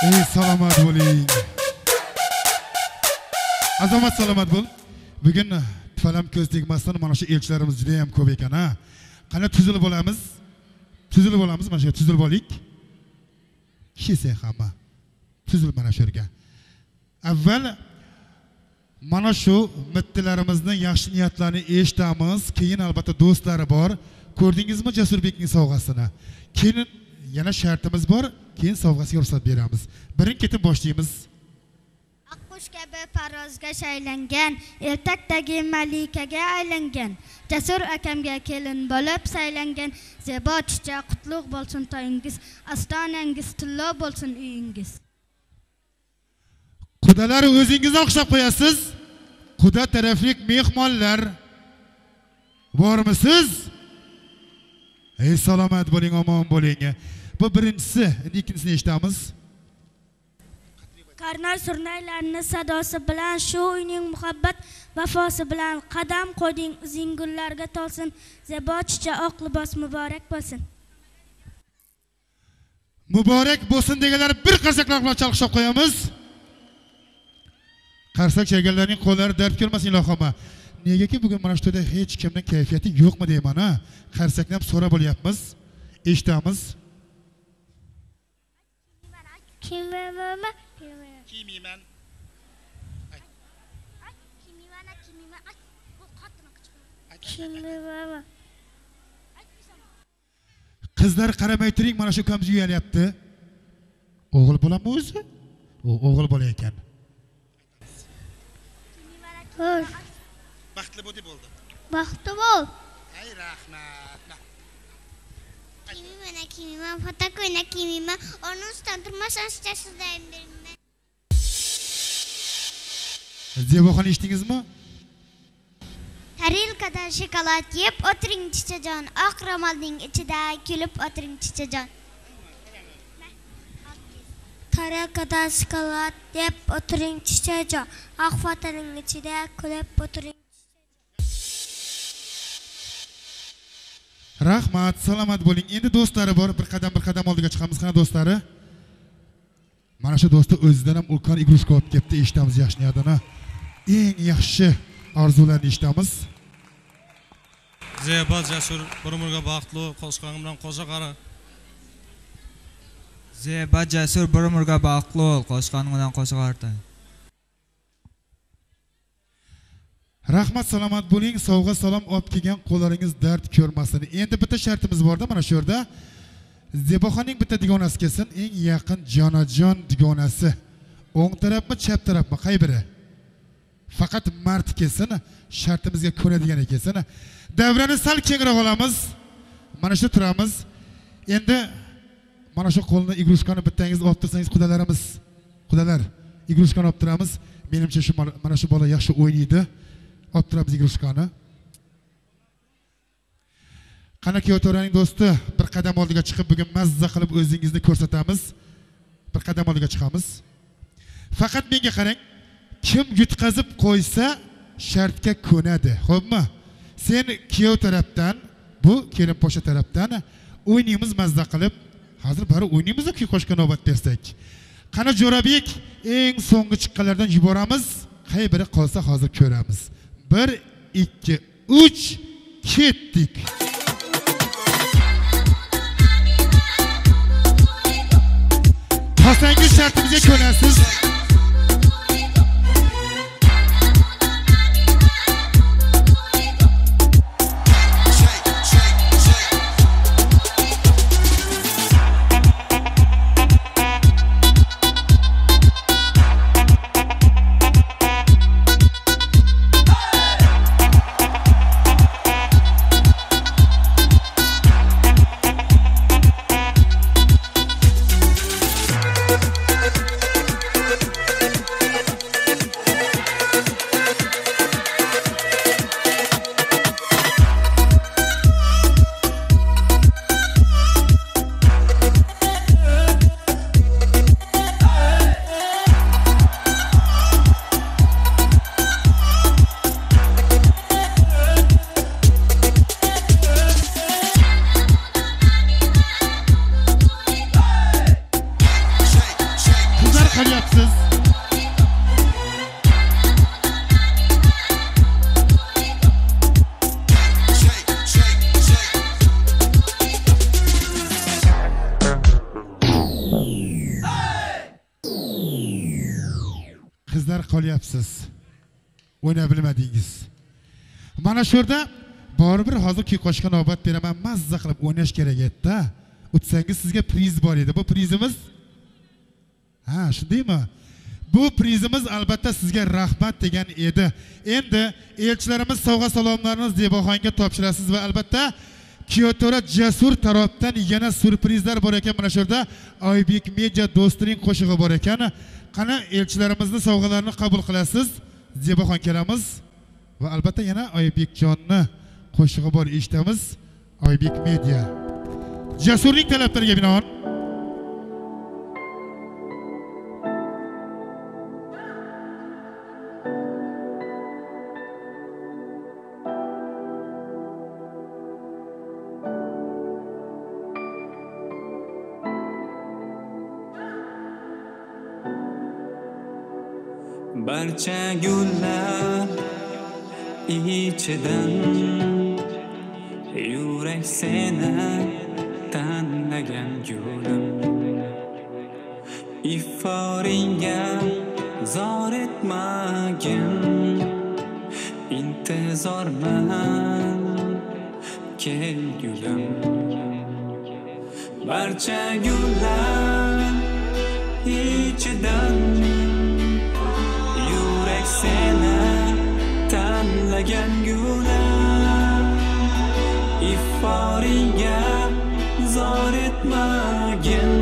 Speaker 4: Ey salomat bo'ling. Azamat salomat bo'l. Bugun tifalam ko'z tegmasdan mana shu elchilarimiz juda ham ko'p ekan ha. Qani tuzilib olamiz. Tuzilib olamiz, mana shu tuzilib olik. Kelsak hamma. Tuzil mana shu yerga. Avval mana shu mittilarimizni yaxshi niyatlarini eshitamiz, keyin albatta do'stlari bor. Ko'rdingizmi Jasurbekning sovg'asini? Keyin yana shartimiz bor, keyin sovg'asiga ruxsat beramiz. Birin-ketin boshlaymiz.
Speaker 7: Oqqush kabi parvozga shaylangan, ertakdagi malikaga aylangan, Jasur akamga kelin bo'lib saylangan, Zebo chicha qutlug' bo'lsin to'yingiz, ostonangiz tillo bo'lsin uyingiz.
Speaker 4: Qudalar o'zingizni oqshab qo'yasiz. Quda taraflik mehmonlar bormisiz? Ey salomat bo'ling, omon bo'ling. Bu birinchisi, endi ikkinchisini eshitamiz.
Speaker 7: Karnay surnaylarning sadosi bilan, shu uyning muhabbat vafosi bilan qadam qo'yding, izing gullarga to'lsin, Zebo chicha oq libos muborak bo'lsin.
Speaker 4: Muborak bo'lsin deganlar bir qarsaklar bilan chalqishlab qo'yamiz. Qarsak chalganlarning qo'llari dard ko'rmasin ilohim. Negaki bugun mana shu to'yda hech kimning kayfiyati yo'qmi deyman ha. Qarsakni ham so'rab bo'lyapmiz, eshitamiz.
Speaker 7: Kimiyman?
Speaker 4: Qizlar qaramay turing, mana shu ukamiz uyalyapti. O'g'il bolami o'zi? O'g'il bola ekan.
Speaker 9: Baxtli bo'l deb bo'ldi.
Speaker 7: Baxtli bo'l.
Speaker 9: Ay rahmat.
Speaker 7: Kimiyman, kimiyman, fotokoyna kimiyman. Onun ustidan turmasam sizdan berman.
Speaker 4: Zeboxon eshitdingizmi?
Speaker 7: Tarelkadan shokolad yeb o'tiring chichajon, oq ro'molning ichida kulib o'tiring chichajon. Tarelkadan shokolad yeb o'tiring chichajon, oq fotaning ichida kulib o'tiring.
Speaker 4: Rahmat, salomat bo'ling. Endi do'stlari bor, bir qadam oldiga chiqamiz. Qani do'stlari? Mana shu do'sti o'zidan ham ulkan igrushka olib kelibdi, eshitamiz yaxshi niyatini. Eng yaxshi orzularni eshitamiz.
Speaker 22: Zebo Jasur bir umrga baxtli, qo'shqoning bilan qo'sha qara.
Speaker 11: Zebo Jasur bir umrga baxtli bo'l, qo'shqoning bilan qo'sha qarta.
Speaker 4: Rahmat, salomat bo'ling. Sovg'a salom olib kelgan qo'llaringiz dard ko'rmasin. Endi bitta shartimiz borda, mana shu yerda Zeboxonning bitta dugonasi kelsin, eng yaqin jonajon dugonasi. O'ng tarafmi, chap tarafmi, qay biri? Faqat mard kelsin, shartimizga ko'nadigani kelsin. Davrani sal kengroq olamiz. Mana shu turamiz. Endi mana shu qo'lni igrushkani bittangiz olib tursangiz qudalarimiz, qudalar igrushkani olib turamiz. Menimcha shu mana shu bola yaxshi o'ynaydi. Olib turamiz igrushkani. Qani kuyovto'raning do'sti, bir qadam oldiga chiqib bugun mazza qilib o'zingizni ko'rsatamiz. Bir qadam oldiga chiqamiz. Faqat menga qarang, kim yutqazib qo'ysa shartga ko'nadi, xo'pmi? Sen kuyov tarafdan, bu kelin poshsha tarafdan o'ynaymiz mazza qilib. Hozir bari o'ynaymiz, kuy qo'shga navbat bersak. Qani Jo'rabek, eng so'nggi chiqqanlardan yuboramiz. Qay biri qolsa hozir ko'ramiz. 1 2 3 ketdik. Qolsangiz shartimizga ko'nasiz. qolyapsiz. Qizlar qolyapsiz. O'ynay bilmadingiz. Mana shu yerda baribir hozir kuy qo'shga navbat beraman. Mazza qilib o'ynash kerak edi-da. O'tsangiz sizga priz bor edi. Bu prizimiz ha, shundaymi? Bu prizimiz albatta sizga rahmat degan edi. Endi elchilarimiz sovg'a salomlarini Zeboxonga topshirasiz va albatta Kuyovto'ra Jasur tarafdan yana syurprizlar bor ekan. Mana shu yerda Oybek Media do'stining qo'shig'i bor ekan. Qani elchilarimizni sovg'alarini qabul qilasiz. Zeboxon kelamiz va albatta yana Oybekjonni qo'shig'i bor eshitamiz. Oybek Media Jasurning talablariga binoan
Speaker 1: barcha gullar ichidan yurak seni tanlagan gulim, iforingga zor etmagin, intizorman kel gulim. Barcha gullar ichidan yurak seni tanlagan gulim, iforingga zor etmagin,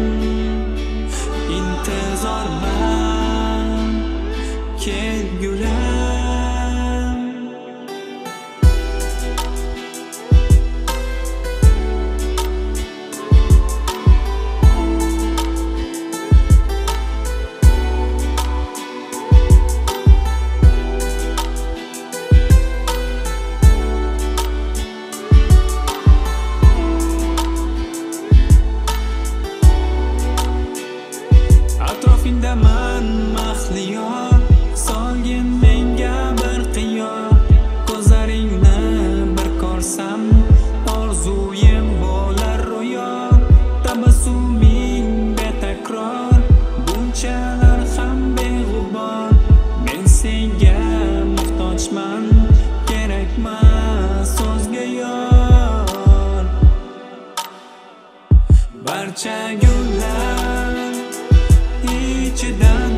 Speaker 1: intizorman kel gulim. Atrofingdaman mahliyo, solgin menga bir qiyo, ko'zlaringni bir ko'rsam orzuyim bo'lar ro'yo, tabassuming betakror, bunchalar ham beg'ubor, men senga muhtojman, kerakmas so'zga yor. Barcha gullar ichidan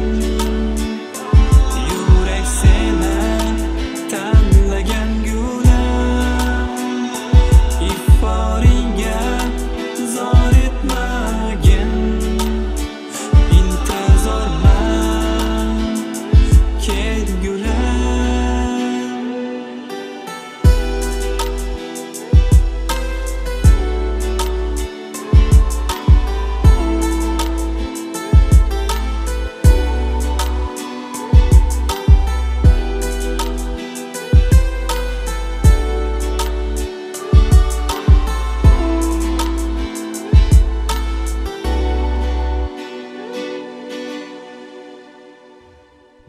Speaker 1: yurak seni tanlagan gulim, iforingga zor etmagin, intizorman kel gulim.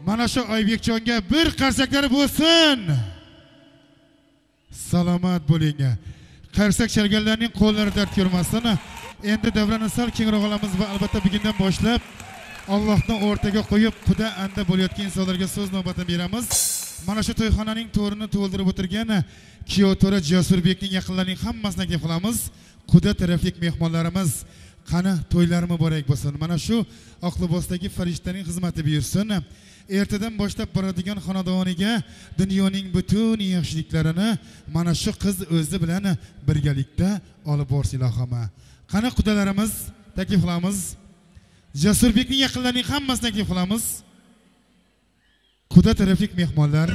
Speaker 4: Mana shu Oybekjonga bir qarsaklari bo'lsin. Salomat bo'ling. Qarsak chalganlarning qo'llari dard ko'rmasin. Endi davrani sal kengroq olamiz va albatta bugundan boshlab Allohni o'rtaga qo'yib quda anda bo'layotgan insonlarga so'z navbatini beramiz. Mana shu to'yxonaning to'rini to'ldirib o'tirgan Kuyovto'ra Jasurbekning yaqinlarining hammasini taklif qilamiz. Quda taraflik mehmonlarimiz, qani to'ylar muborak bo'lsin. Mana shu oq libosdagi farishtaning xizmati buyursin. Ertadan boshlab boradigan xonadoniga dunyoning butun yaxshiliklarini mana shu qiz o'zi bilan birgalikda olib borsin ilohim. Qani qudalarimiz taklif qilamiz. Jasurbekning yaqinlarining hammasini taklif qilamiz. Quda taraflik mehmonlar.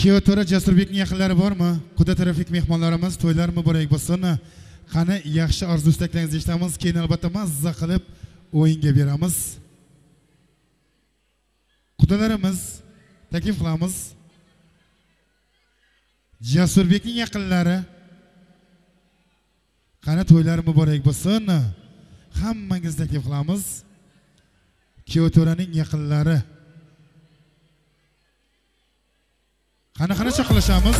Speaker 4: Kuyovto'ra Jasurbekning yaqinlari bormi? Quda taraflik mehmonlarimiz, to'ylar muborak bo'lsin. Qani yaxshi orzu istaklaringizni eshitamiz, keyin albatta mazza qilib o'yinga beramiz. Qudalarimiz taklif qilamiz. Jasurbekning yaqinlari, qani to'ylar muborak bo'lsin. Hammangizni taklif qilamiz. Kuyovto'raning yaqinlari. Qani qani chaqilishamiz.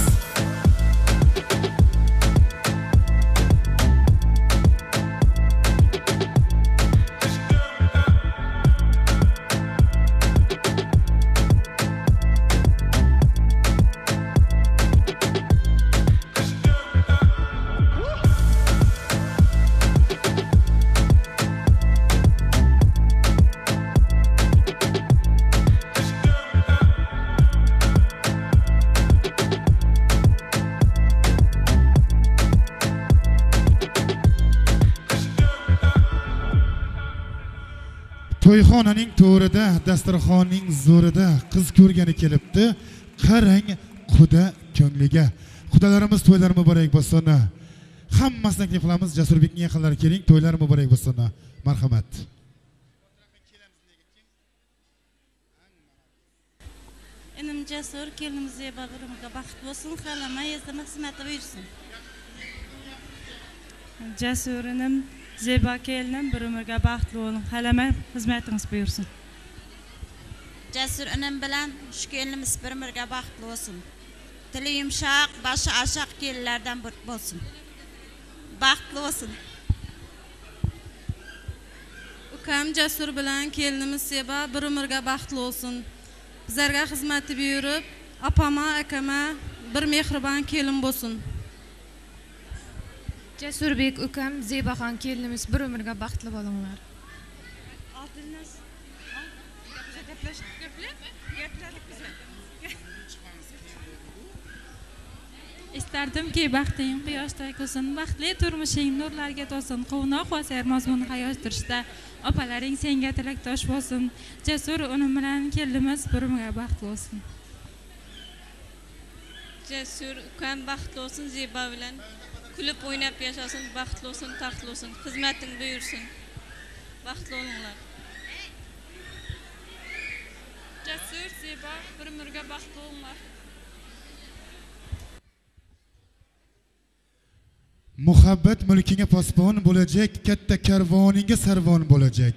Speaker 4: To'yxonaning to'rida, dasturxonning zo'rida qiz ko'rgani kelibdi. Qarang quda ko'ngliga. Qudalarimiz to'ylar muborak bo'lsin. Hammasini taklif qilamiz. Jasurbekning yaqinlari keling, to'ylar muborak bo'lsin. Marhamat.
Speaker 8: Inim Jasur, kelinimiz Zeba bir umrga baxt bo'lsin, xalama yezdimi xizmati buyursin.
Speaker 15: Jasur inim, Zeba kelinim bir umrga baxtli bo'ling, xalama xizmatingiz buyursin.
Speaker 10: Jasur inim bilan shu kelinimiz bir umrga baxtli bo'lsin. Tili yumshoq, boshi oshoq kelinlardan bo'lsin. Baxtli bo'lsin.
Speaker 13: Ukam Jasur bilan kelinimiz Zeba bir umrga baxtli bo'lsin. Bizlarga xizmati buyurib, opama, akama bir mehribon kelin bo'lsin.
Speaker 14: Jasurbek ukam, Zebaxon kelinimiz bir umrga baxtli bo'linglar.
Speaker 15: Istardimki baxting quyoshday bo'lsin, baxtli turmushing nurlarga to'lsin, quvnoq va sermazmun hayot turishda opalaring senga tilakdosh bo'lsin. Jasur uning bilan kelinimiz bir umrga baxtli bo'lsin.
Speaker 16: Jasur ukam baxtli bo'lsin, Zeba bilan kulib o'ynab yashasin, baxtli bo'lsin, taxtli bo'lsin, xizmating buyursin. Baxtli bo'linglar.
Speaker 17: Jasur, Zeba bir umrga baxtli bo'linglar.
Speaker 4: Muhabbat mulkingga posbon bo'lajak, katta karvoningga sarvon bo'lajak.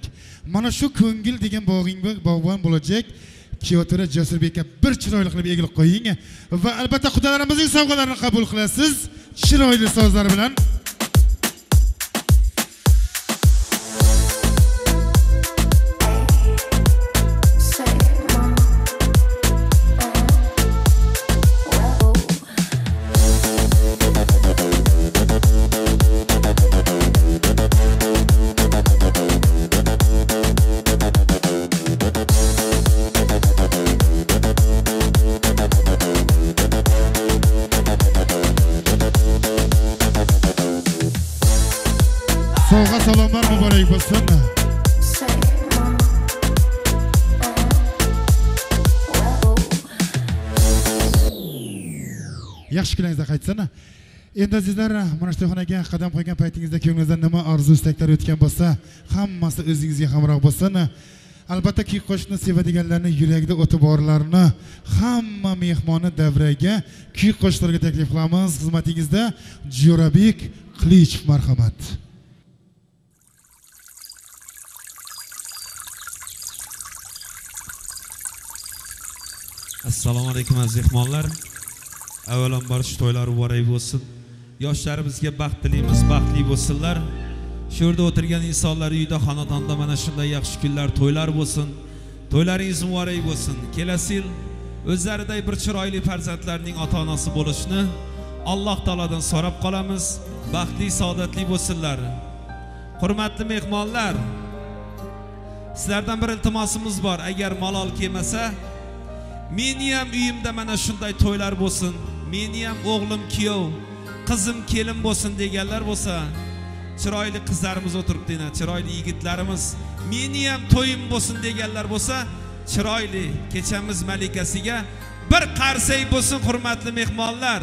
Speaker 4: Mana shu ko'ngil degan bog'ingga bog'bon bo'lajak. Kuyovto'ra Jasurbekka bir chiroyli qilib egilib qo'ying va albatta qudalarimizning sovg'alarini qabul qilasiz chiroyli so'zlar bilan. Sovg'a salomlar muborak bo'lsin. Yaxshi kunlaringizda qaytsin. Endi azizlar, mana shu to'yxonaga qadam qo'ygan paytingizda ko'nglingizda nima orzu istaklar o'tgan bo'lsa, hammasi o'zingizga hamroh bo'lsin. Albatta kuy qo'shiqni sevadiganlarni yuragida o'ti borlarni hamma mehmonni davraga kuy qo'shiqlarga taklif qilamiz. Xizmatingizda Jo'rabek Qilichev, marhamat.
Speaker 27: Assalomu alaykum aziz mehmonlar. Avvalambor shu to'ylar muborak bo'lsin. Yoshlarimizga baxt tilaymiz, baxtli bo'lsinlar. Shu yerda o'tirgan insonlar uyda, xonadonda mana shunday yaxshi kunlar, to'ylar bo'lsin. To'ylaringiz muborak bo'lsin. Kelasi yil o'zlariday bir chiroyli farzandlarning ota-onasi bo'lishni Alloh taolodan so'rab qolamiz. Baxtli, saodatli bo'lsinlar. Hurmatli mehmonlar, sizlardan bir iltimosimiz bor. Agar malol kelmasa, meni ham uyimda mana shunday to'ylar bo'lsin, meni ham o'g'lim kuyov, qizim kelin bo'lsin deganlar bo'lsa, chiroyli qizlarimiz o'tiribdi, chiroyli yigitlarimiz, meni ham to'yim bo'lsin deganlar bo'lsa, chiroyli kechamiz malikasiga Bir qarsak bo'lsin hurmatli mehmonlar.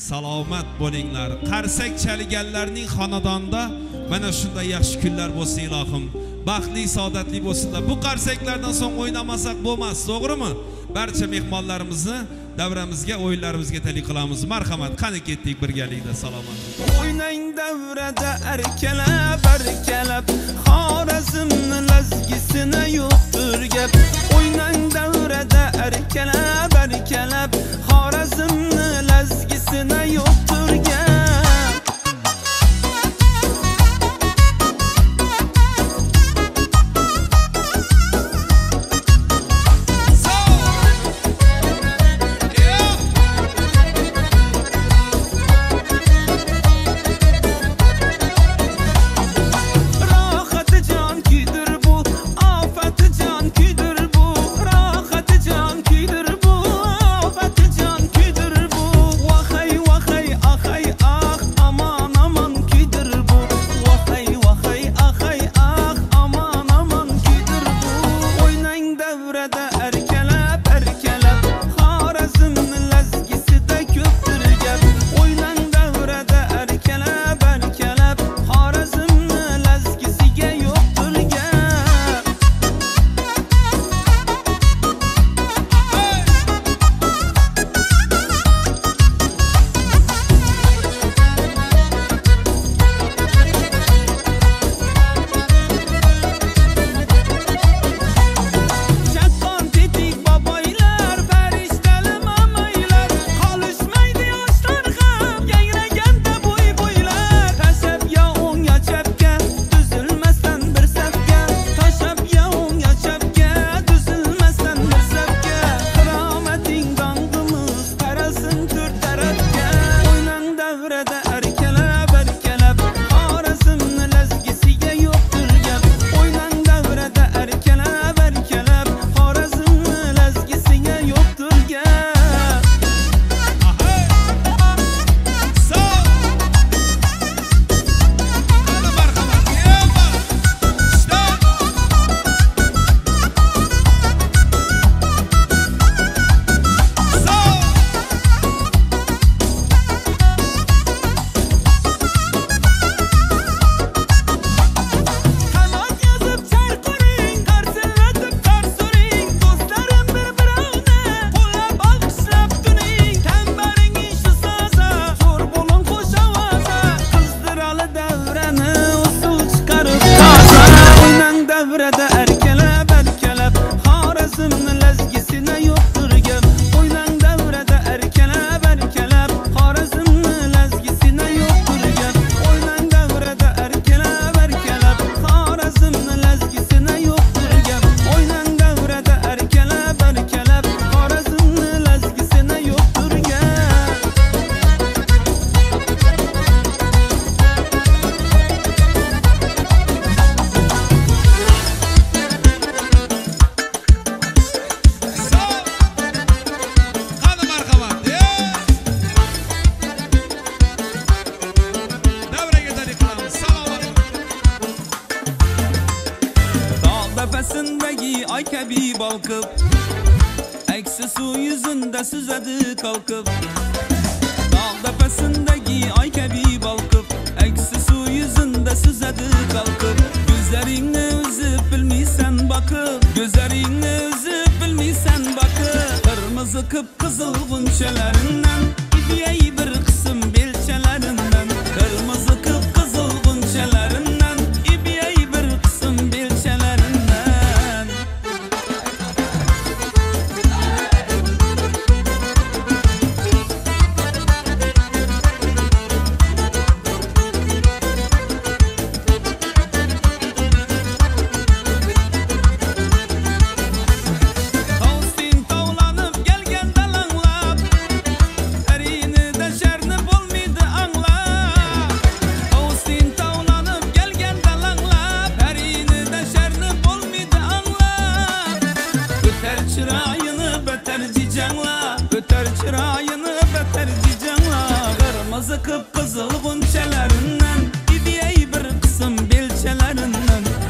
Speaker 27: Salomat bo'linglar. Qarsak chaliganlarning xonadonida mana shunday yaxshi kunlar bo'lsin ilohim. Baxtli, saodatli bo'lsinlar. Bu qarsaklardan so'ng o'ynamasak bo'lmas, to'g'rimi? Barcha mehmonlarimizni davramizga, o'yinlarimizga talik qilamiz. Marhamat, qani ketdik birgalikda, salomat.
Speaker 1: O'ynang davrada arkalab, arkalab, Xorazmni lazgisini yo'qdir gap. O'ynang davrada arkalab, arkalab, Xorazmni lazgisini yo'qdir gap.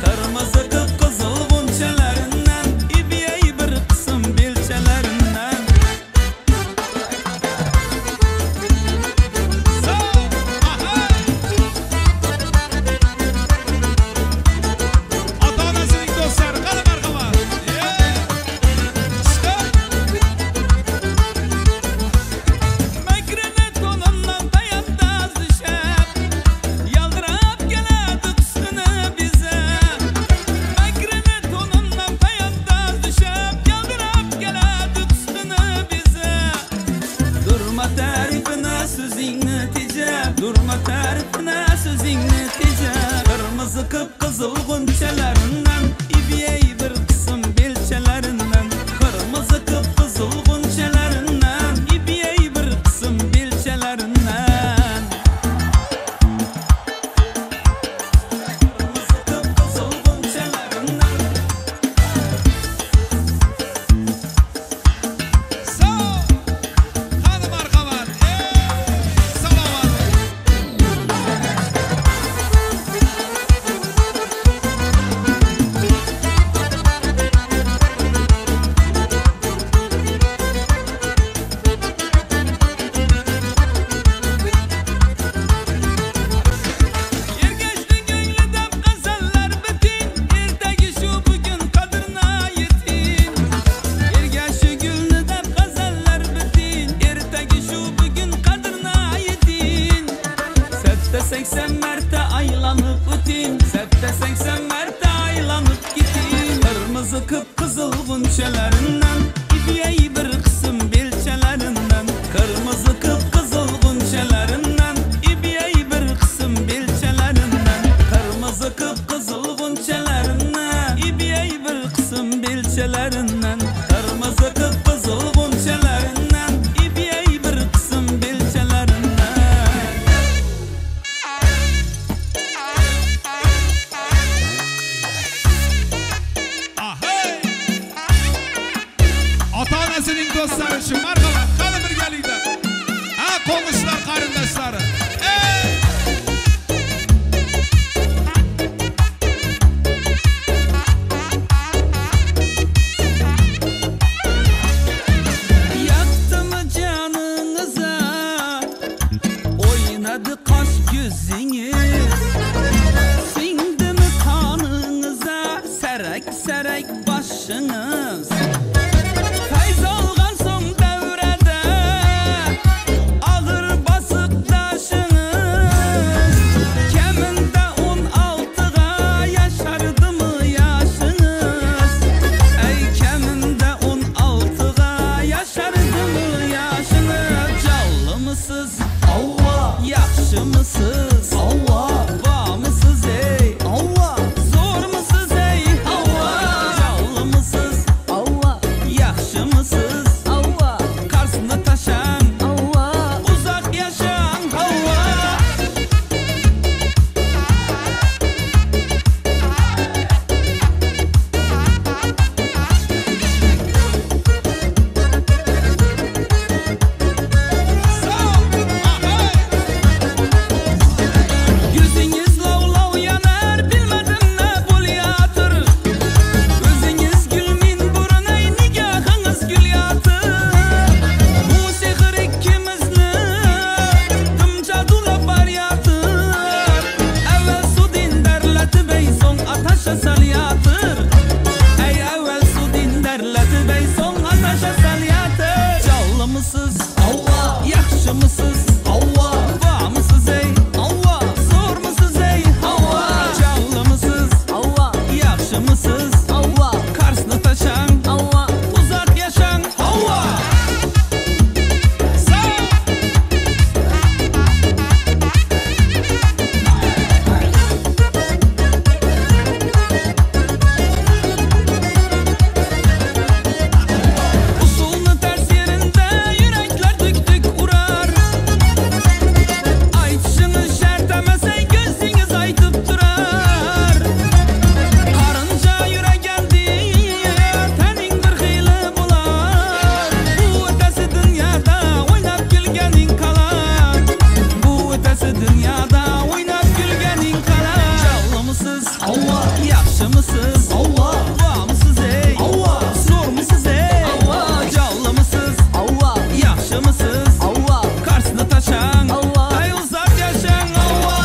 Speaker 6: Kırmızı kıpkızıl gonçalarından, İbiyey bir kısım belçelerinden.
Speaker 1: harfine so'zingni teja. Qirmizi qip-qizil g'unchalarinden, ibiyay bir qism belchalarinden. Qirmizi qip-qizil g'unchalarinden, ibiyay bir qism belchalarinden. Qirmizi qip-qizil g'unchalarinden.
Speaker 27: Qani marhamat. Salomat.
Speaker 1: Ergashning ko'nglida g'azallar bitin, ertagi shu bugun qadrina yetin. Ergashi gulni deb g'azallar bitin, ertagi shu bugun qadrina yetin. Satta 80 marta aylanib o'tin, satta 80 marta aylanib ketin. Qirmizi qip-qizil g'unchalarinden, ibiyay bir qism belchalarinden. Qirmizi qip-qizil g'unchalarinden, ibiyay bir qism belchalarinden. Qirmizi qip-qizil g'unchalarinden, ibiyay bir qism belchalarinden. Qirmizi qip-qizil g'unchalarinden, ibiyay bir qism belchalarinden.
Speaker 27: Ahey! Ota-onasining do'stlari shu marhamat, qani birgalikda. Ha, qo'ng'ishlar qarindoshlari. Ey!
Speaker 1: Yaktımı canınıza, oynadı kaş gözünüz. Singdimi kanınıza, serek serek başınız. Feyz algan son devrede, ağır basık taşınız. Keminde 16'ga yaşardı mı yaşınız? Ey keminde 16'ga yaşardı mı yaşınız? Canlı mısız? Allah. Yaxşı mısız? Allah. Va mısız ey? Allah. Zor mısız ey? Allah. Canlı mısız? Allah. Yaxşı mısız? Allah. Qarsını taşan? Allah. Uzaq yaşan? Allah. Yüzünüz lov-lov yanar, bilmedim ne bo'lyatır. O'zingiz gulmin burunay, nigohingiz gul yatır. Bu sehr ikkimizni timcha dulab boryatir. Avval sudin darlatib ey, so'ng atasha salyatir. Ey avval sudin darlatib ey, so'ng atasha salyatir. Jonlimisiz? Allah. Yaxshimisiz? Allah. Vamisiz ey? Allah. Zo'rmisiz ey? Allah. Jonlimisiz? Allah. Yaxshimisiz? Allah. Qarsni tashang? Allah. Uzoq yashang? Allah. Usulni ters yerinde yürekler dük dük urar. Aytishini shart emas ey, ko'zingiz aytib turar. Qarincha yuragandi, taning bir xili bo'lar. Bu o'tasi dunyoda o'ynab kulganing qalar. Bu o'tasi dunyoda o'ynab kulganing qalar. Jonlimisiz? Alloh. Yaxshimisiz? Alloh. Vamisiz ey? Alloh. Zo'rmisiz ey? Alloh. Jonlimisiz? Alloh. Yaxshimisiz? Alloh. Qarsni tashang? Alloh. Ay uzoq yashang? Alloh.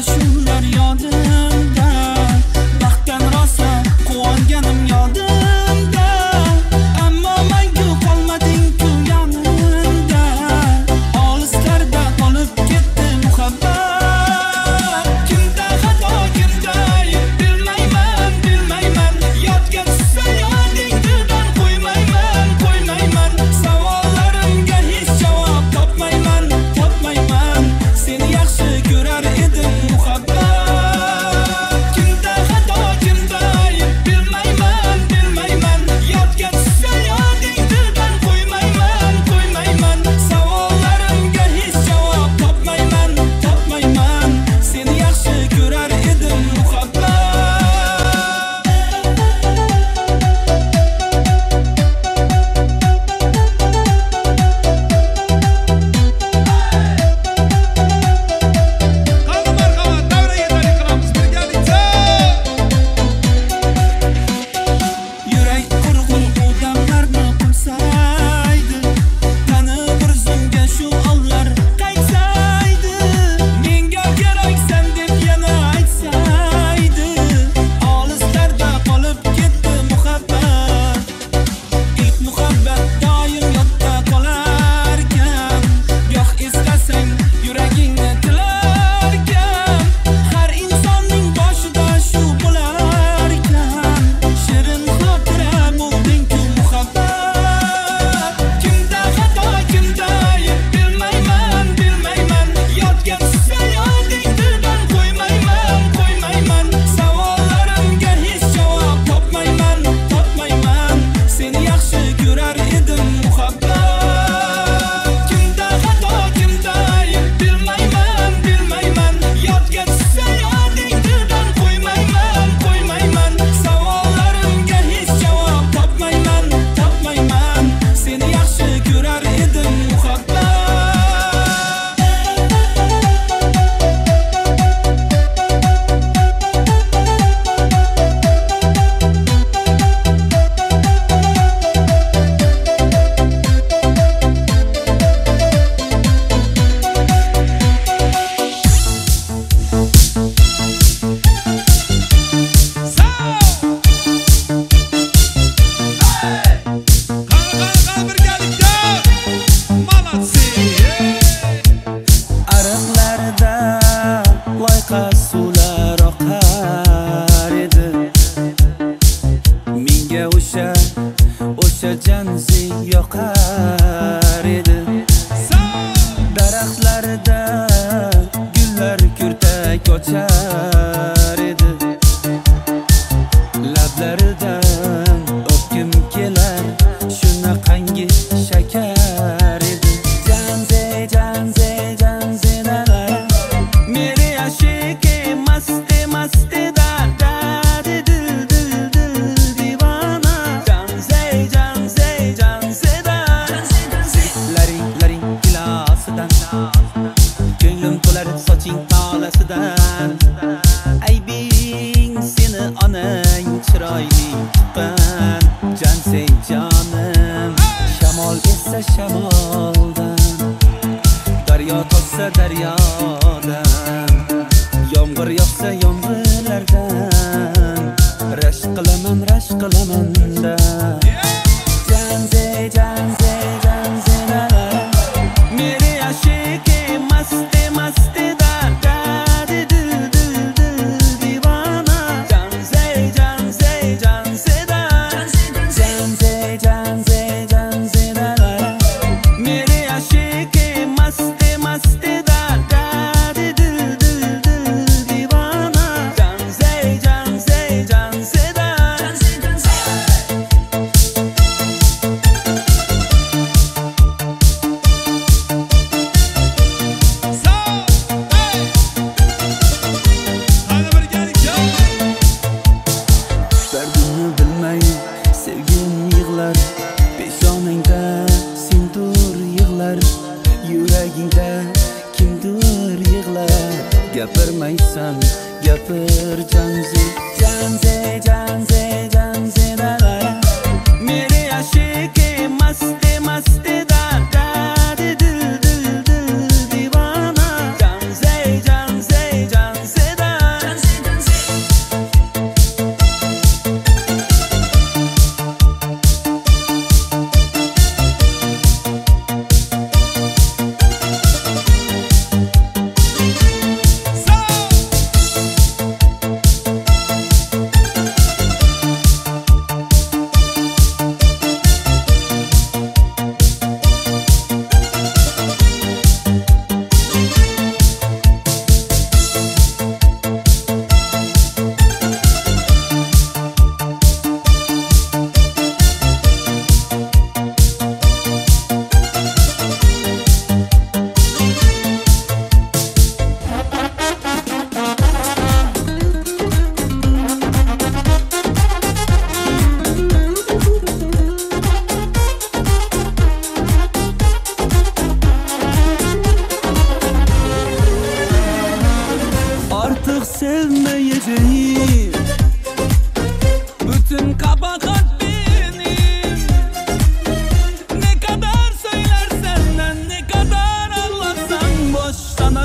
Speaker 1: shular yodimda, baxtdan rosa quvonganim yodimda. Ammo mangu qolmading-ku yonimda, olislarda qolib ketdi muhabbat. Kimda xato, kimda ayb bilmayman, bilmayman. Yodga tushsa yoding dildan qo'ymayman, qo'ymayman. Savollarimga hech javob topmayman, topmayman. Seni yaxshi ko'rar edim muhabbat. Kimda xato, kimda ayb bilmayman, bilmayman. Yodga tushsa yoding dildan qo'ymayman, qo'ymayman. Savollarimga hech javob topmayman, topmayman. Seni yaxshi ko'rar edim muhabbat.
Speaker 6: Qani marhamat, davraga talik qilamiz birgalikda.
Speaker 1: Yurak qurg'ur odamlarni qilsaydi, tani bir zumga shu onlar qaytsaydi. Menga keraksan deb yana aytsaydi, olislarda qolib ketdi muhabbat. Ilk muhabbat doim yodda qolarkan, goh eslasang yuragingni tilarkan. Har insonning boshida shu bo'larkan, shirin xotira bo'lding-ku muhabbat. Kimda xato, kimda ayb bilmayman, bilmayman. Yodga tushsa yoding dildan qo'ymayman, qo'ymayman. Savollarimga hech javob topmayman, topmayman. Seni yaxshi ko'rar edim muhabbat. Kimda xato, kimda ayb bilmayman, bilmayman. Yodga tushsa yoding dildan qo'ymayman, qo'ymayman. Savollarimga hech javob topmayman, topmayman. Seni yaxshi ko'rar edim muhabbat.
Speaker 6: Qani, qani, qani birgalikda. Молодцы!
Speaker 1: Ariqlarda loyqa suvlar oqar edi, menga o'sha janzi yoqar edi. Daraxtlarda gullar kurtak ochar edi, lablaridan o'pkim kelar shunaqangi shakar edi. Janze, janze, janze dala, meri ashiki masti masti da da di dil dil dil divana. Janze, janze, janze da, laring laring gilosidan, ko'nglim to'lar soching tolasidan. Aybing seni onang chiroyli tuqqan, janze jonim. Shamol essa shamoldan, daryo toshsa daryodan, yomg'ir yog'sa yomg'irlardan, rashk qilaman, rashk qilaman da. Janze, janze, janze dala, meri ashiki masti masti da da di dil dil dil divana. Janze, janze, janze da, janze, janze, janze dala, meri ashiki masti masti da da di dil dil dil divana. Janze, janze, janze da.
Speaker 6: Qani birgalikda.
Speaker 1: Dardimni bilmay sevgim yig'lar, peshonangda sendur yig'lar, yuragingda kimdir yig'lar. Gapirmaysan, gapir janzi, janzi, janzi, janzi dala, meri ashiki masti masti da da di dil dil dil divana. Janzi, janzi, janzi.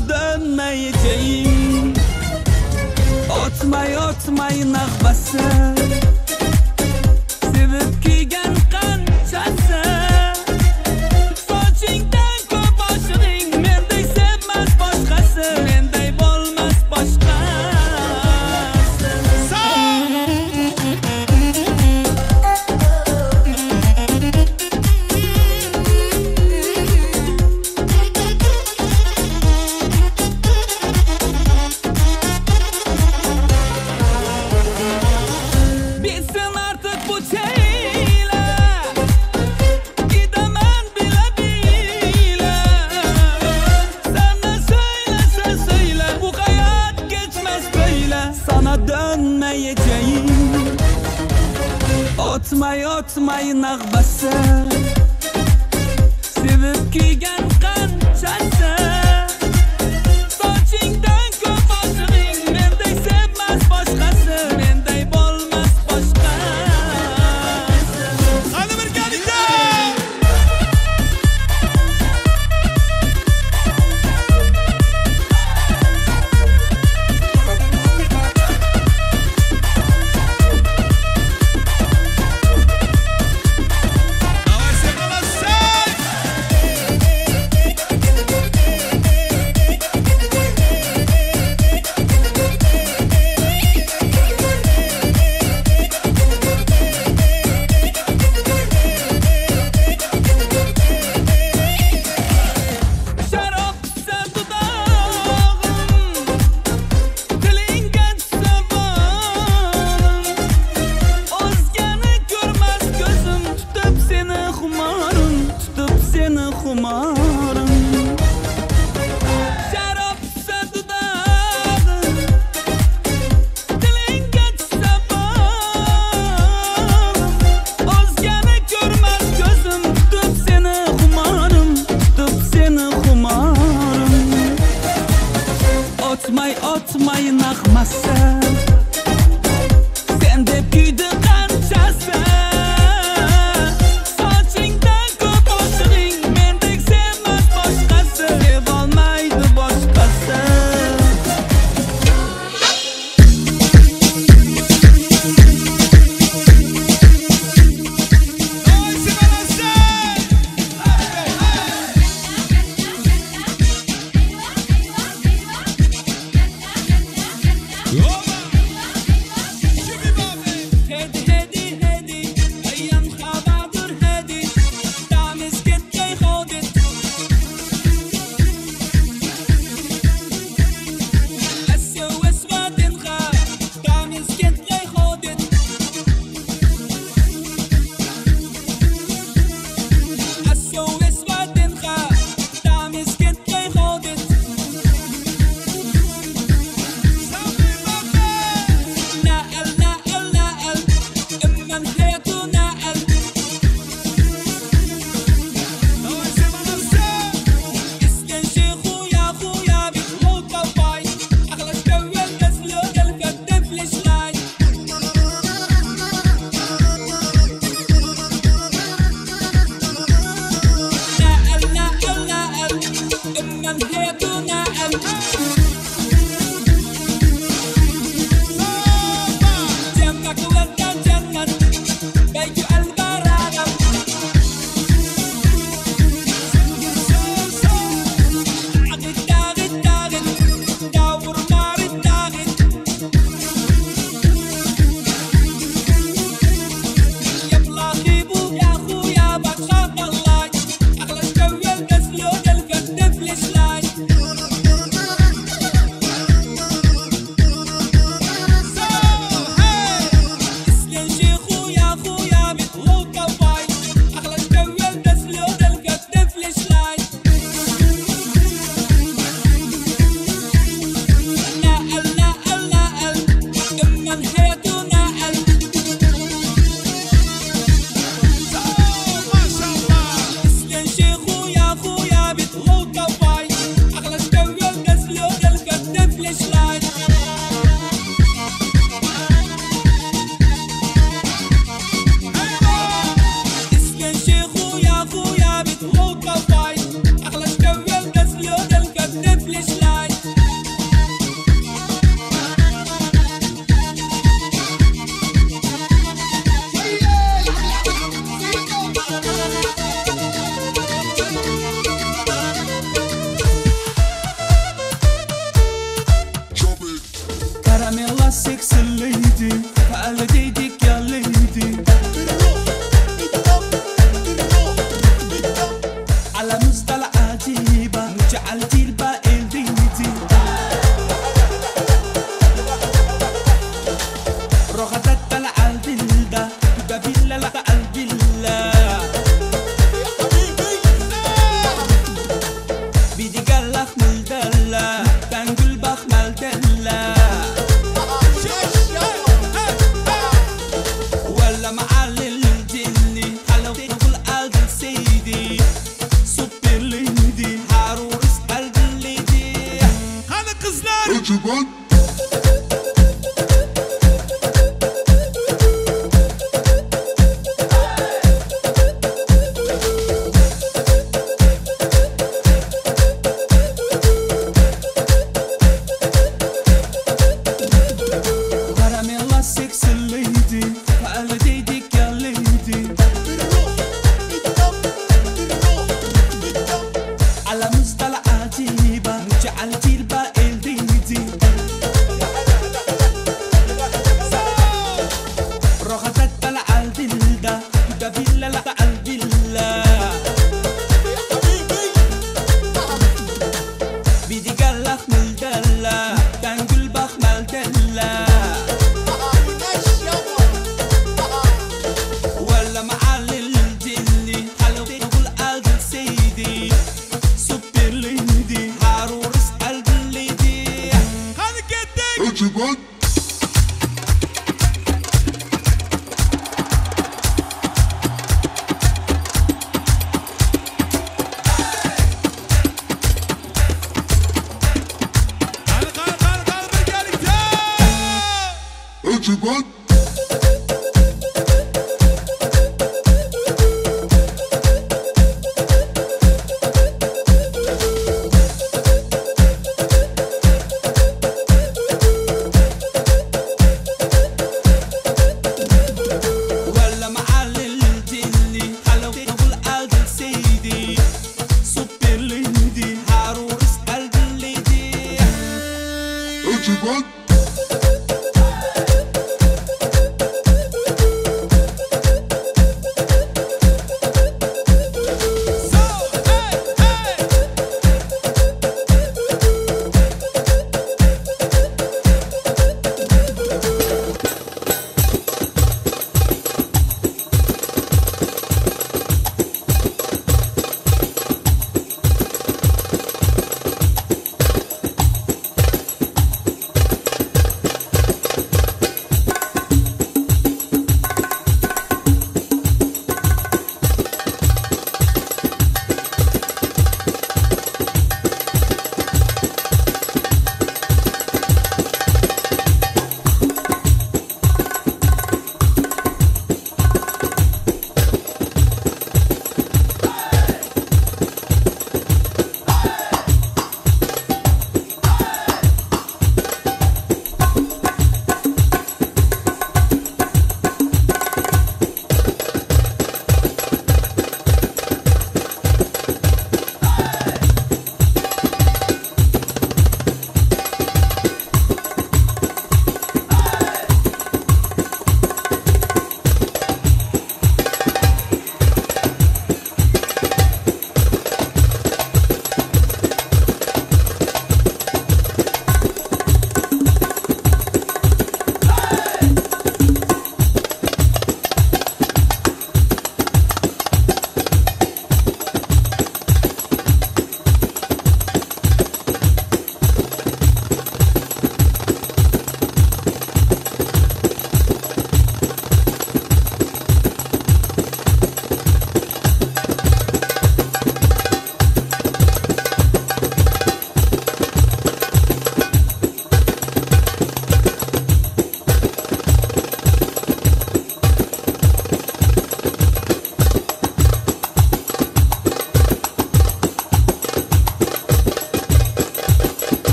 Speaker 1: Sana dönmeyeceğim. Otmay otmay nağbası, sevib kuygan qanchasi. Sochingdan ko'p oshig'ing, mendek sevmas boshqasi, menday bo'lmas boshqasi. Bitsin artık bu çile, gidemem bile bile. Sen ne söylesen söyle, bu hayat geçmez böyle. Sana dönmeyeceğim. Otmay otmay nağbası, sevib kuygan qanchasi. Sochingdan ko'p oshig'ing, mendek sevmas boshqasi, menday bo'lmas boshqasi.
Speaker 6: Qani birgalikda! Давай, все молодцы!
Speaker 1: Sharob tushsa dudog'im, tilingga tushsa bolim, o'zgani ko'rmas ko'zim, tutib seni xumorim, tutib seni xumorim. Sharob tushsa dudog'im, tilingga tushsa bolim, o'zgani ko'rmas ko'zim, tutib seni xumorim, tutib seni xumorim. Otmay otmay nag'masi, sen deb kuydi qanchasi. Sochingdan ko'p oshig'ing, mendek sevmas boshqasi, sevolmaydi boshqasi.
Speaker 6: Давай, все молодцы!
Speaker 1: Hedi hedi hedi, ayyam xabadur hedi, tamiz ketgay xodit. SOS vadinxa, tamiz ketgay xodit. SOS vadinxa, tamiz ketgay xodit. Karamella sexy lady, فقلديتك يا ليدي. بالروح بالدم، بالروح بالدم، على مصطلح عجيبة جعلتي الباقي ليدي. رغدت طلع البلدة بابيلا لا الفيلا يا حبيبي بيدي قالخ ملدلة تنقل بخ ملدلة ولا معلل الجني حلو تقول قلب سيدي سوبر ليدي حرورس قلب ليدي.
Speaker 6: Qani qizlar!
Speaker 1: Karamella sexy lady, فقلديتك يا ليدي. بالروح بالدم، بالروح بالدم، على مصطلح عجيبة جعلتي الباقي ليدي. رغدت طلع البلدة بابيلا لا الفيلا يا حبيبي بيدي قالخ ملدلة تنقل بخ ملدلة ولا معلل الجني حلو تقول قلب سيدي سوبر ليدي حرورس قلب ليدي.
Speaker 6: Qani ketdik! Qani qani qani qani birgalikda!
Speaker 1: ولا معلل الجني حلو تقول قلب سيدي سوبر ليدي حرورس قلب ليدي.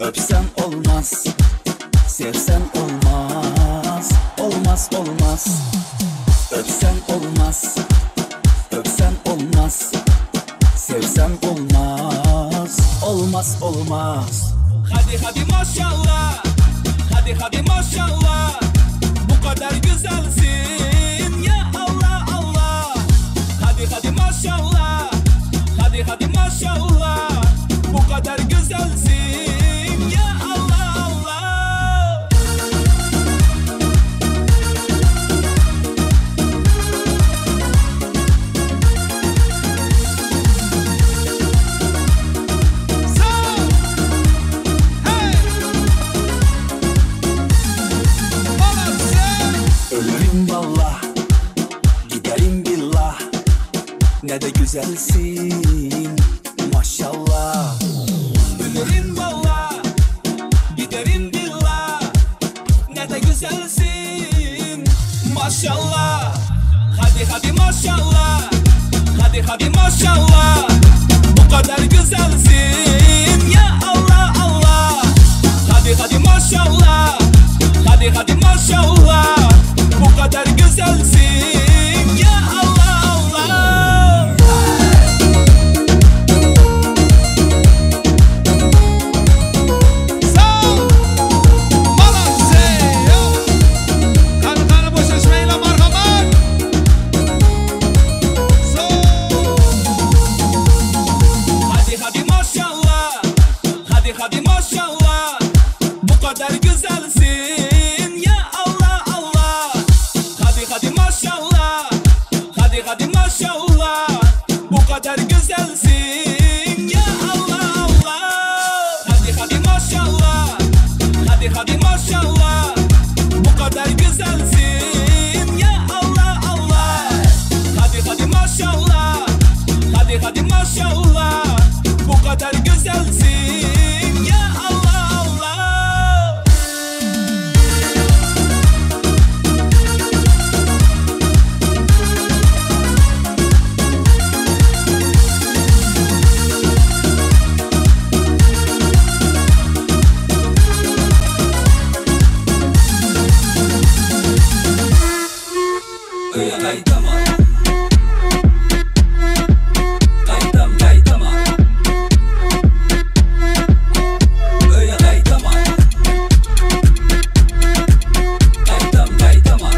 Speaker 5: Öpsen olmaz, sevsen olmaz, olmaz olmaz. Öpsen olmaz, öpsen olmaz, sevsen olmaz, olmaz olmaz.
Speaker 1: Hadi hadi maşallah, hadi hadi maşallah, bu kadar güzelsin ya Allah Allah. Hadi hadi maşallah, hadi hadi maşallah, bu kadar güzelsin ya Allah Allah.
Speaker 5: Ölürüm vallah, giderim billah, ne de güzelsin maşallah.
Speaker 1: Ölürüm vallah, giderim billah, ne de güzelsin maşallah. Hadi hadi maşallah, hadi hadi maşallah, bu kadar güzelsin ya Allah Allah. Hadi hadi maşallah, hadi hadi maşallah, bu kadar güzelsin ya Allah Allah. Hadi hadi maşallah, hadi hadi maşallah, bu kadar güzelsin ya Allah Allah. Hadi hadi maşallah, hadi hadi maşallah, bu kadar güzelsin ya Allah Allah. Hadi hadi maşallah, hadi hadi maşallah, bu kadar güzelsin ya Allah Allah. Hadi hadi maşallah, hadi hadi maşallah, bu kadar güzelsin ya Allah Allah.
Speaker 5: Öyle kaytama, kaytam kaytama, öyle kaytama, kaytam kaytama.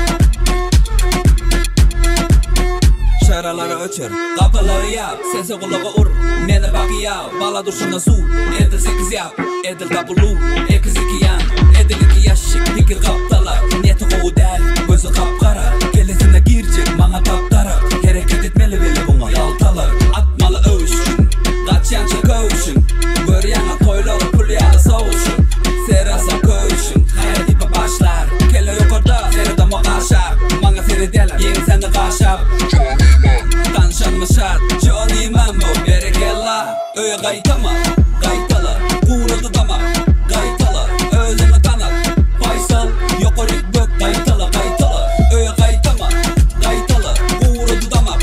Speaker 5: Şaraları öçür, kapıları yap, sesi kulağa ur. Meni bakıya, bala durşuna su. Edil 8 yap, edil tabulu. Ekiz iki yan, edil 2 yaşık. Fikir kaptala, niyeti kovu del, gözü kapkara. Kelesine girecek, bana taptarak. Hareket etmeli bile buna yaltalar. Atmalı övüşün, kaçyança kövüşün. Gör yana toyları, pul yana savuşun. Serasa kövüşün, hayal ipe başlar. Kele yukarıda, seredama kaşar. Bana seredeler, yeni seni kaşar. Tanışanımı şart, Johnny Mambo. Berekella, öye kaytama, kaytala. Kuğradı dama, kaytala. Özünü tanat, Faysal. Yukarı bök, kaytala, kaytala. Öye kaytama, kaytala. Kuğradı dama,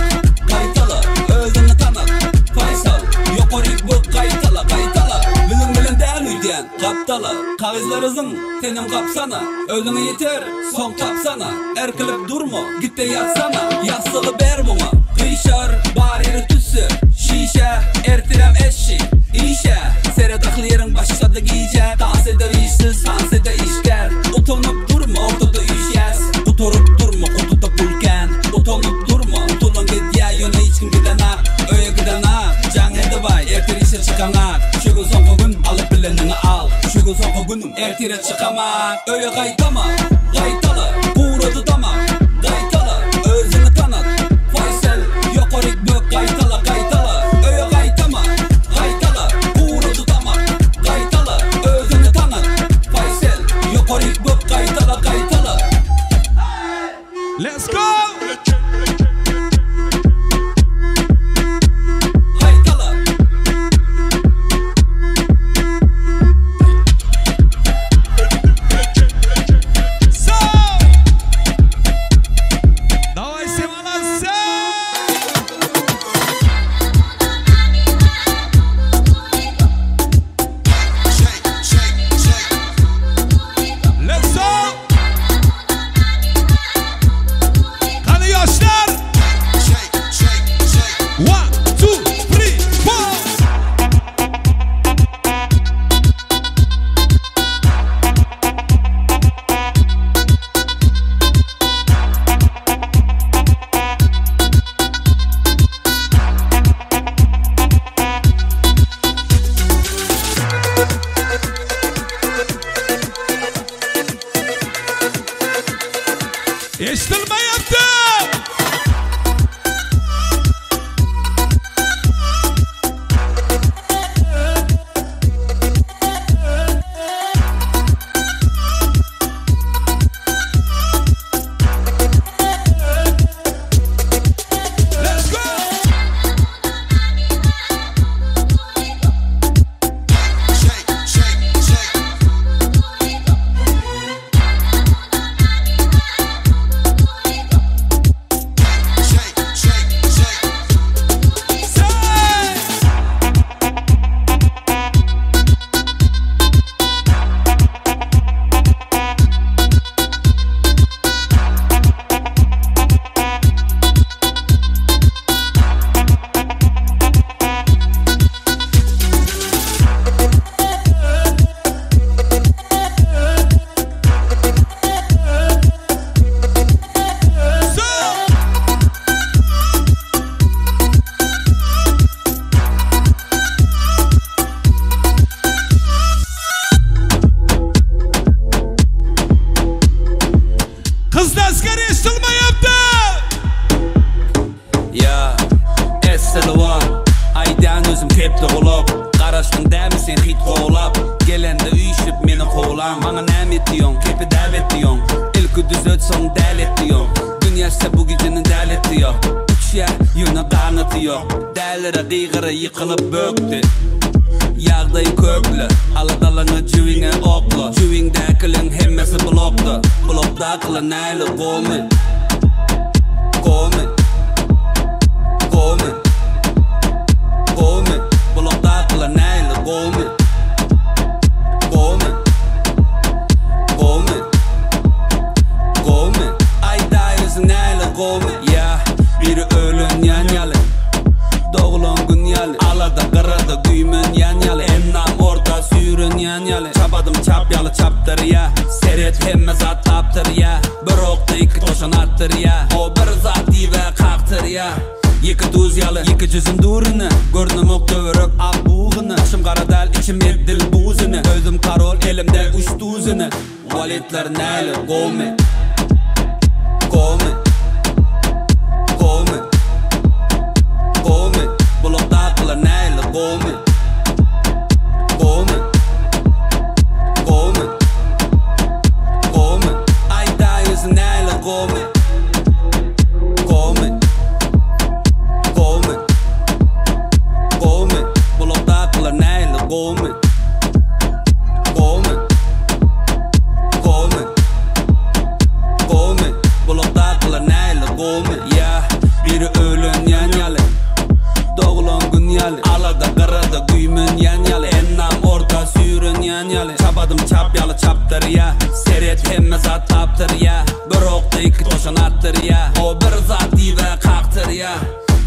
Speaker 5: kaytala. Özünü tanat, Faysal. Yukarı bök, kaytala, kaytala. Bilim bilen değil ödeyen, kaptala. Kağızlarızın, senin kapsana. Özünü yeter, son tapsana. Erkilip durma, git de yatsana. Yastığı ber buna, kıyşar, bari tüsü. Şişe, ertirem eşi, işe. Seredaklı yerin başladı giyce. Dans eder işsiz, dans eder işler. Utanıp durma, ortada iş yes. Kuturup durma, kutuda pulken. Utanıp durma, utulun git ya. Yöne hiç kim giden ha, öye giden ha. Can edibay, ertir işe çıkan ha. Şu gün son gün alıp bilenini al. Şu gün son günüm, ertire çıkamam. Öye kaytama, kaytala. Kuğradı dama, kaytala. Özünü tanıt, Faysal. Yukarı bök, kaytala, kaytala. Öye kaytama, kaytala. Kuğradı dama, kaytala. Özünü tanıt, Faysal. Yukarı bök, kaytala, kaytala.
Speaker 6: Let's go!
Speaker 5: Kaytala.
Speaker 6: So!
Speaker 5: kovlap. Qaraşdın dämi sen hit kovlap. Gelende üyüşüp meni kovlan. Bana näme etdiýoň, kepi däp etdiýoň. Ilki düzet soň däl etdiýoň. Dünýäse bu gijeni däl etdiýoň. Uçýa ýöne ganaty ýok. Dälere gygyra ýykylyp bökdi. Ýagdaý kökli, aladalany jüwiňe okla. Jüwiňdäkiliň hemmesi blokda. Blokdakyly näli gomy? Gomy? Gomy? Gomy? Blokdakyly näli gomy? Gomy? Gomy? Gomy? Aýda ýüzüň näli gomy? Ya, biri ölenýän ýaly, doglan gün ýaly, alada gyrada güýmenýän ýaly, ennam orta süýrenýän ýaly, çapadym çap ýaly çapdyrýa, seret hemme zat tapdyrýa, bir okda iki toşan atdyrýa, o bir zat diýbe kakdyrýa. Iki duz ýaly, iki jüzüm duruny, görnüm ok töwerek ak bugyny, başym gara däl, içim eddil buzyny, özüm karol elimde üç duzini. Valetler näli gomy? Gomy? Gomy? Gomy? Blokdakylar näli gomy? Gomy? Gomy? Gomy? Aýda ýüzüň näli gomy? Gomy? Gomy? Gomy? Blokdakylar näli gomy? Gomy? Gomy? Gomy? Blokdakylar näli gomy? Ya, biri ölenýän ýaly, doglan gün ýaly, alada gyrada güýmenýän ýaly, ennam orta süýrenýän ýaly, çapadym çap ýaly çapdyrýa, seret hemme zat tapdyrýa, bir okda iki toşan atdyrýa, o bir zat diýbe kakdyrýa.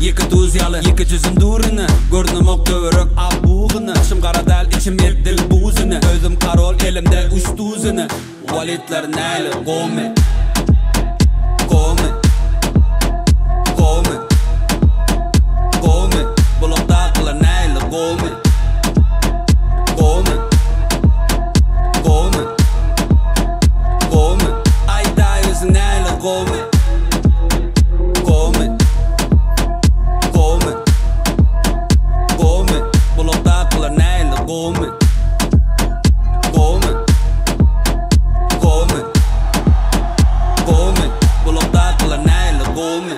Speaker 5: Iki duz ýaly, iki jüzüm duruny, görnüm ok töwerek ak bugyny, başym gara däl, içim eddil buzyny, özüm karol elimde üç duzini. Valetler näli gomy? Gomy? Gomy? Gomy? Blokdakylar näli gomy? Gomy? Gomy? Gomy? Aýda ýüzüň näli gomy? Gomy? Gomy? Gomy? Blokdakylar näli gomy? Gomy? Gomy? Gomy? Blokdakylar näli gomy?